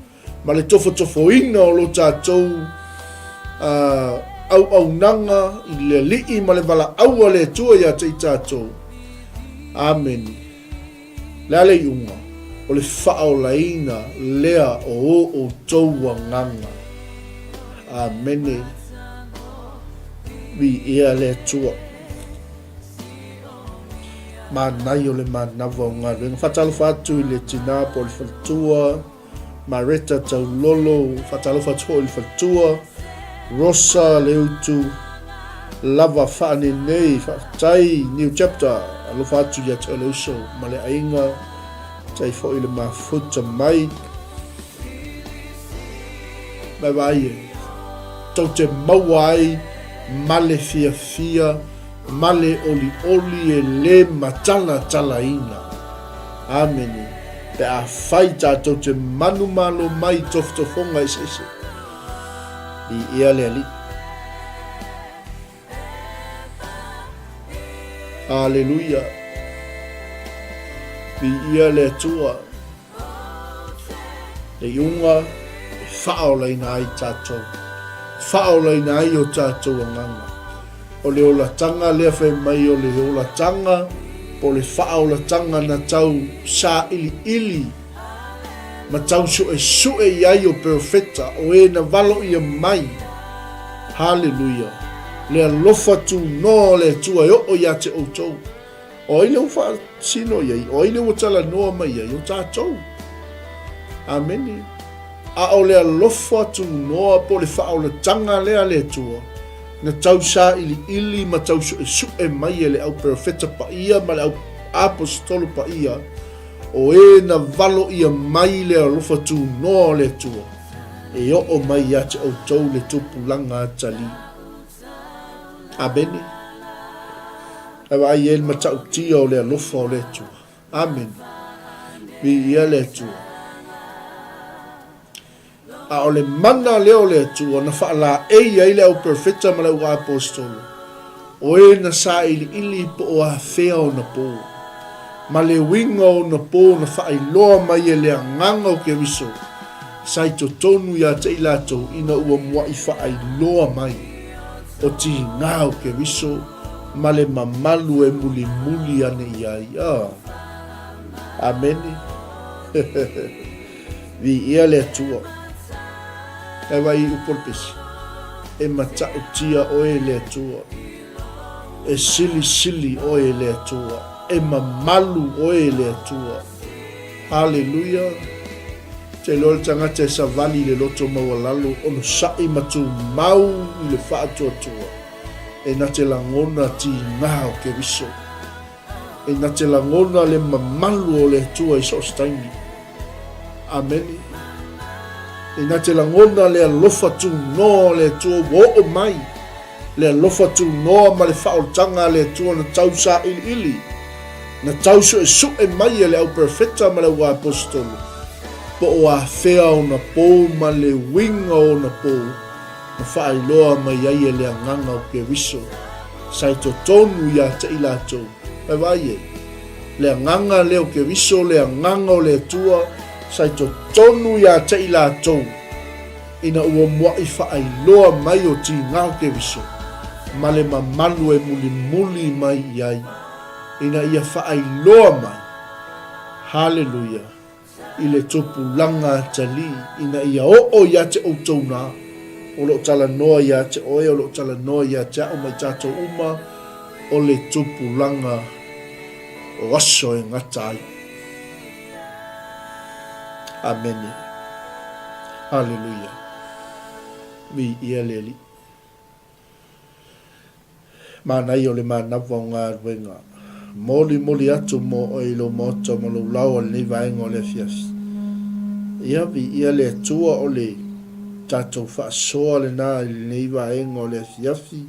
ma le tofotofoina o lo tatou auaunaga i le Alii ma le valaau a le Atua ia te i tatou. Amene. Le a le iuga? O le faaolaina lea o o outou agaga. Amene. Viia le Atua. Manaia o le manava o galuega. Faatalofa atu i le tina po o le faletua. Mareta Taulolo, faatalofa atu foi i le faletua, Rosa Leutu, lava faanenei, faafetai, new chapter, alofa atu ia te oe le uso ma le aiga, tai foi le mafuta mai. Mai vaai e, tou te maua ai ma le fiafia ma le olioli e le matalatalaina. Amene. Pe afai tatou te manumalo mai i tofotofoga eseese, viia le Alii. Aleluia. Viia le Atua. Le iuga e faaolaina ai tatou, faaolaina ai o tatou agaga. O le olatanga lea fai mai o le olatanga po o le faaolatanga na tau sailiili. Ma tau suesue i ai o perofeta o e na valo ia mai. Haleluia! Le alofa tunoa o le Atua e oo ia te outou. O ai lea ua faasino i ai? O ai lea ua talanoa mai i ai? O tatou. Amene. A o le alofa tunoa po o le faaolataga lea a le Atua, na tau sailiili ma tau suesue mai e le au perofeta paia ma le au aposetolo paia, O e na valo ʻia mai le alofa tunoa o le Atua, e oo mai ia te ʻoutou le tupulaga atalii. Amene. Ae vaai ai le matautia o le alofa o le Atua. Amene. Viia le Atua. A o le mana lea o le Atua na faalaei ai le au perofeta ma le au aposetolo, o e na sailiili po o afea ona po, ma le uiga o ona po na faailoa mai e le Agaga o Keriso sa i totonu ia te i latou ina ua muaʻi faailoa mai o tiga o Keriso ma le mamalu e mulimuli ane i ai. Ah. Amene. Viia le Atua. Ae vaai i upu o le pesi. E matautia oe e le Atua. E silisili oe e le Atua. E mamalu oe e le Atua. Haleluia. Te iloa le tagata e savali i le loto maualalo, onosai ma tumau i le faatuatua, e na te lagona tiga o Keriso. E na te lagona le mamalu o le Atua i so o se taimi. Amene. E na te lagona le alofa tunoa o le Atua ua oo mai, le alofa tunoa ma le faaolataga a le Atua na tau sailiili, na tau suesue mai e le au perofeta ma le au aposetolo, po o afea ona pou ma le uiga o ona pou, na faailoa mai ai e le Agaga o Keriso, sa i totonu ia te i latou. Ae vaai ai, le Agaga lea o Keriso, le Agaga o le Atua, sa i totonu ia te i latou, ina ua muaʻi faailoa mai o tiga o Keriso, ma le mamalu e mulimuli mai i ai, ina ia faailoa mai. Haleluia! i le tupulaga atalii ina ia oo ia te outou nā, o lo o talanoa ia te oe, o lo o talanoa ia te a'u ma i tatou uma, o le tupulaga o aso e gata ai. Amene. Haleluia. Viia le Alii. Manaia o le manawa o galuega. Molimoli atu mo oe i lou maota ma lou laoa i lenei vaega o le afiafi. Ia, viia le Atua o le tatou faasoa lena i lenei vaega o le afiafi,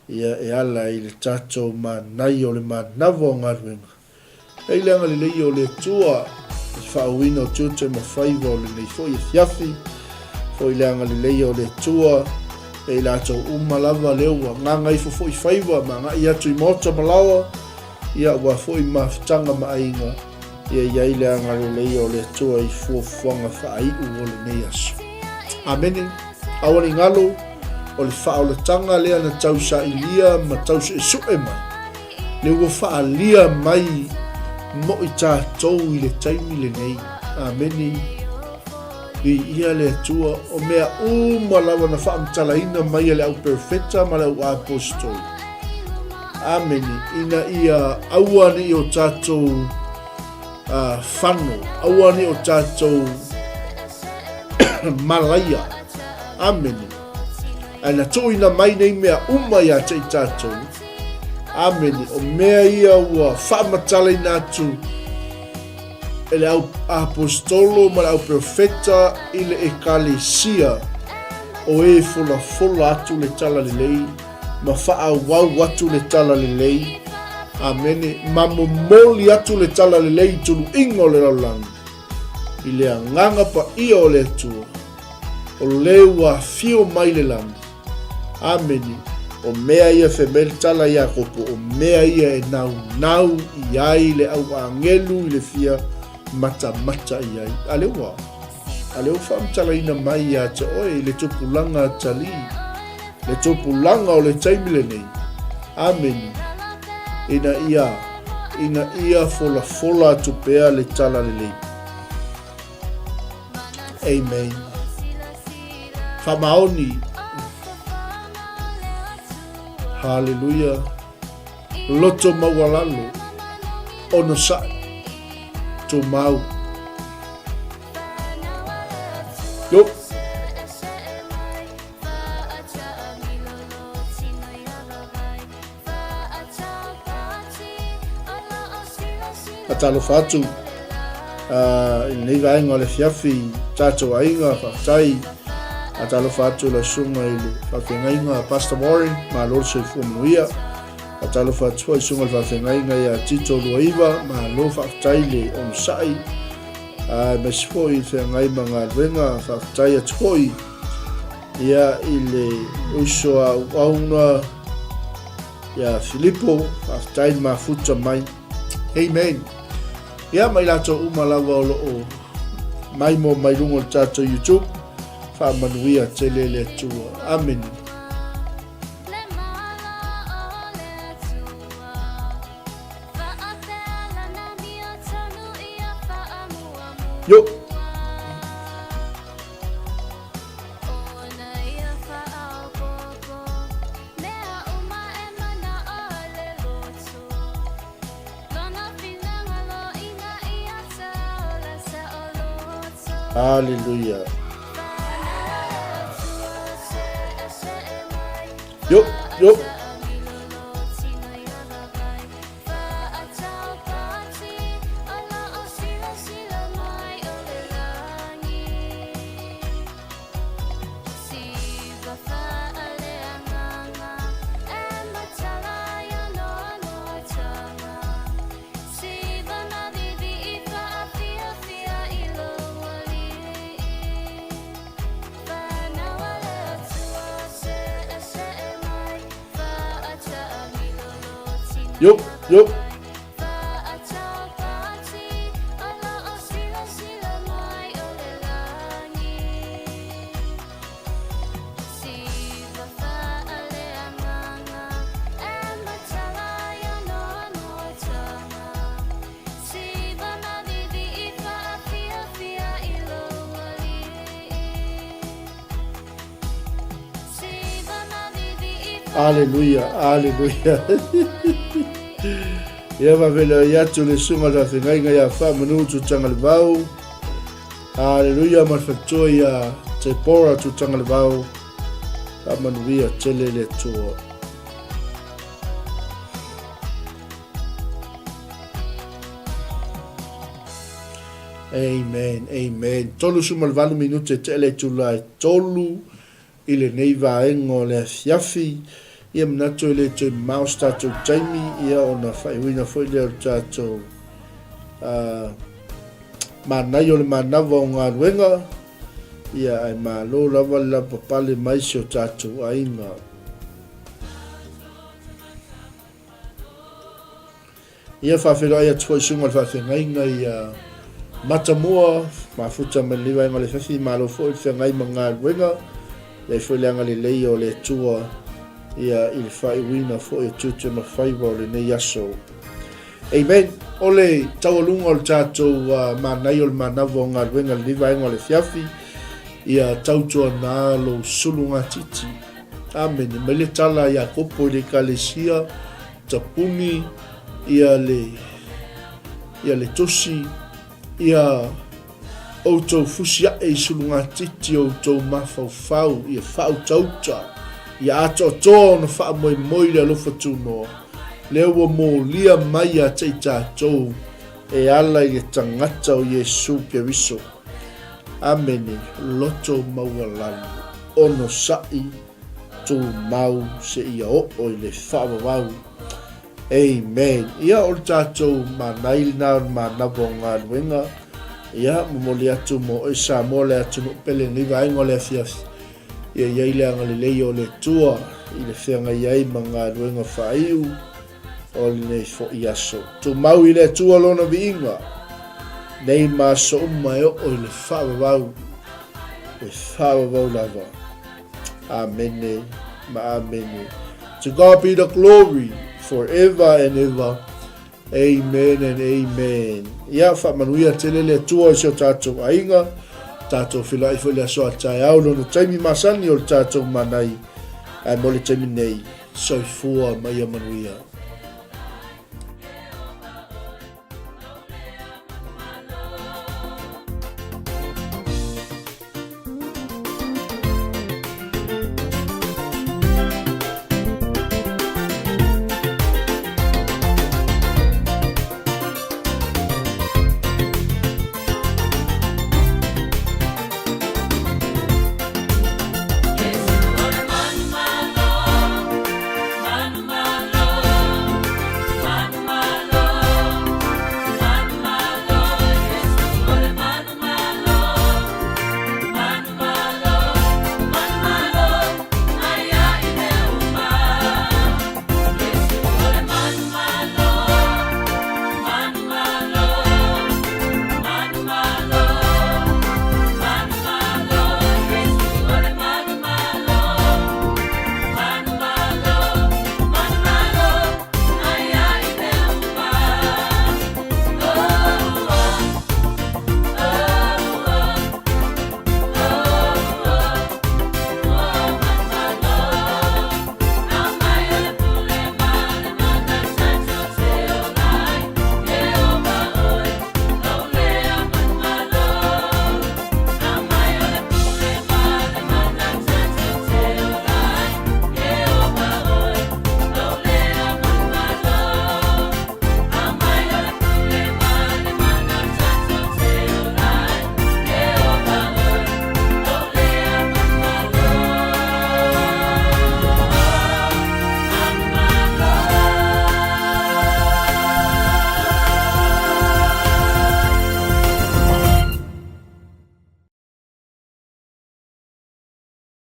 ia e ala i le tatou manaia o le manawa o galuega. Ei le agalelei o le Atua i le faaauina o tiute ma faiva o lenei foi afiafi, foi le agalelei o le Atua e i latou uma lava lea ua gagaifo foi faiva ma agai atu i maota ma laoa, ia aua foi mafutaga ma aiga, ia i ai le agalelei o le Atua i fuafuaga faaiu o lenei aso. Amene. Aua ne i galo, o le faaolataga lea na tausailia ma tausuesue mai, Le ua faaalia mai mo i tatou i le taimi lenei. Amene. Viia le Atua, o mea uma lava na faamatalaina mai e le au perofeta ma le au aposetolo. Amene. Ina ia aua ne i o tatou uh, fano, aua ne i o tatou malaia. Amene. Ae na tuuina mai nei mea uma ia te i tatou, Amene. O mea ia ua faamatalaina atu e le au aposetolo ma le au perofeta i le ekalesia o e folafola atu le tala lelei ma faaauau atu le tala lelei. Amene. Ma momoli atu le tala lelei i tuluiga o le lalolagi i le agaga paia o le Atua o le ua afio mai le lagi. Amene. O mea ia femeli tala Iakopo, o mea ia e naunau i ai le au agelu i le fia matamata i ai. A lea ua, a lea ua faamatalaina mai ia te oe i le tupulaga atalii, le tupulaga o le taimi lenei. Amene. Ina ia, ina ia folafola atu pea le tala lelei. Amen. Faamaoni. Haleluia. Loto maualalo. Onosai. Tumau. Yo. Faatalofa atu i lenei vaega o le afiafi i tatou aiga, faafetai. Faatalofa atu i lau susuga i le faafeagaiga Pastor Warren, malo le soifua manuia. Faatalofa atu foi i susuga i le faafeagaiga ia Tito Luaiva, malo faafetai le onosai. Aemaise foi i le feagai ma galuega, faafetai atu foi ia i le uso a auauna ia Filipo, faafetai le mafuta mai. Amen. Ia ma i latou uma lava o lo o maimoa mai luga o le tatou YouTube, faamanuia tele le Atua. Amene. Yo. Hallelujah. Yo, yo. Yo, yo. Aleluia, aleluia. Ia vavele atu le susuga le faafeagaiga ia Faamanu Tutangalevau. Aleluia ma le faletua ia Tepora Tutangalevau. Faamanuia tele le Atua. Amen, amen. 38 minute te ele itula e tolu i lenei vaega o le afiafi. Ia manatu e le toe mamao se tatou taimi, ia ona faaiuina foi lea o le tatou uh, manaia o le manava o galuega, ia ae malo lava le lavapapale mai si o tatou aiga. Ia faafeiloai atu foi susuga i le faafeagaiga ia Matamua, mafuta mai lenei vaega o le afiafi, malo foi le feagai ma galuega, i ai foi le agalelei o le Atua ia i le faaiuina foi o tiute ma faiva o lenei aso. Amen. O le taualuga o le tatou uh, manaia o le manava o galuega lenei vaega o le afiafi, ia tautuana lou sulugatiti. Amene. Mai le tala a Iakopo i le Ekalesia, Tapuni ia le, ia le tusi, ia outou fusi aʻe i sulugatiti o outou mafaufau, ia faautauta, ia atoatoa ona faamoemoe i le alofa tunoa, lea ua molia mai ia te i tatou e ala i le tagata o Iesu Keriso. Amene. Loto maualalo, onosai tumau seia oo i le faavavau. Amen. Ia, o le tatou manai lena o le manava o galuega. Ia, momoli atu mo oe Samoa le atunuu pele lenei vaega o le afiafi. Ia i ai le agalelei o le Atua i le feagai ai ma galuega faaiu o lenei foi aso. Tumau i le Atua lona viiga, nei ma aso uma e oo i le faavavau, le faavavau lava. Amene ma amene. To God be the glory forever and ever. Amen and amen. Ia, faamanuia tele le Atua i si o tatou aiga. Tatou feiloai foi le aso a taeao lona taimi masani o le tatou manai, ae mo le taimi nei, soifua ma ia manuia.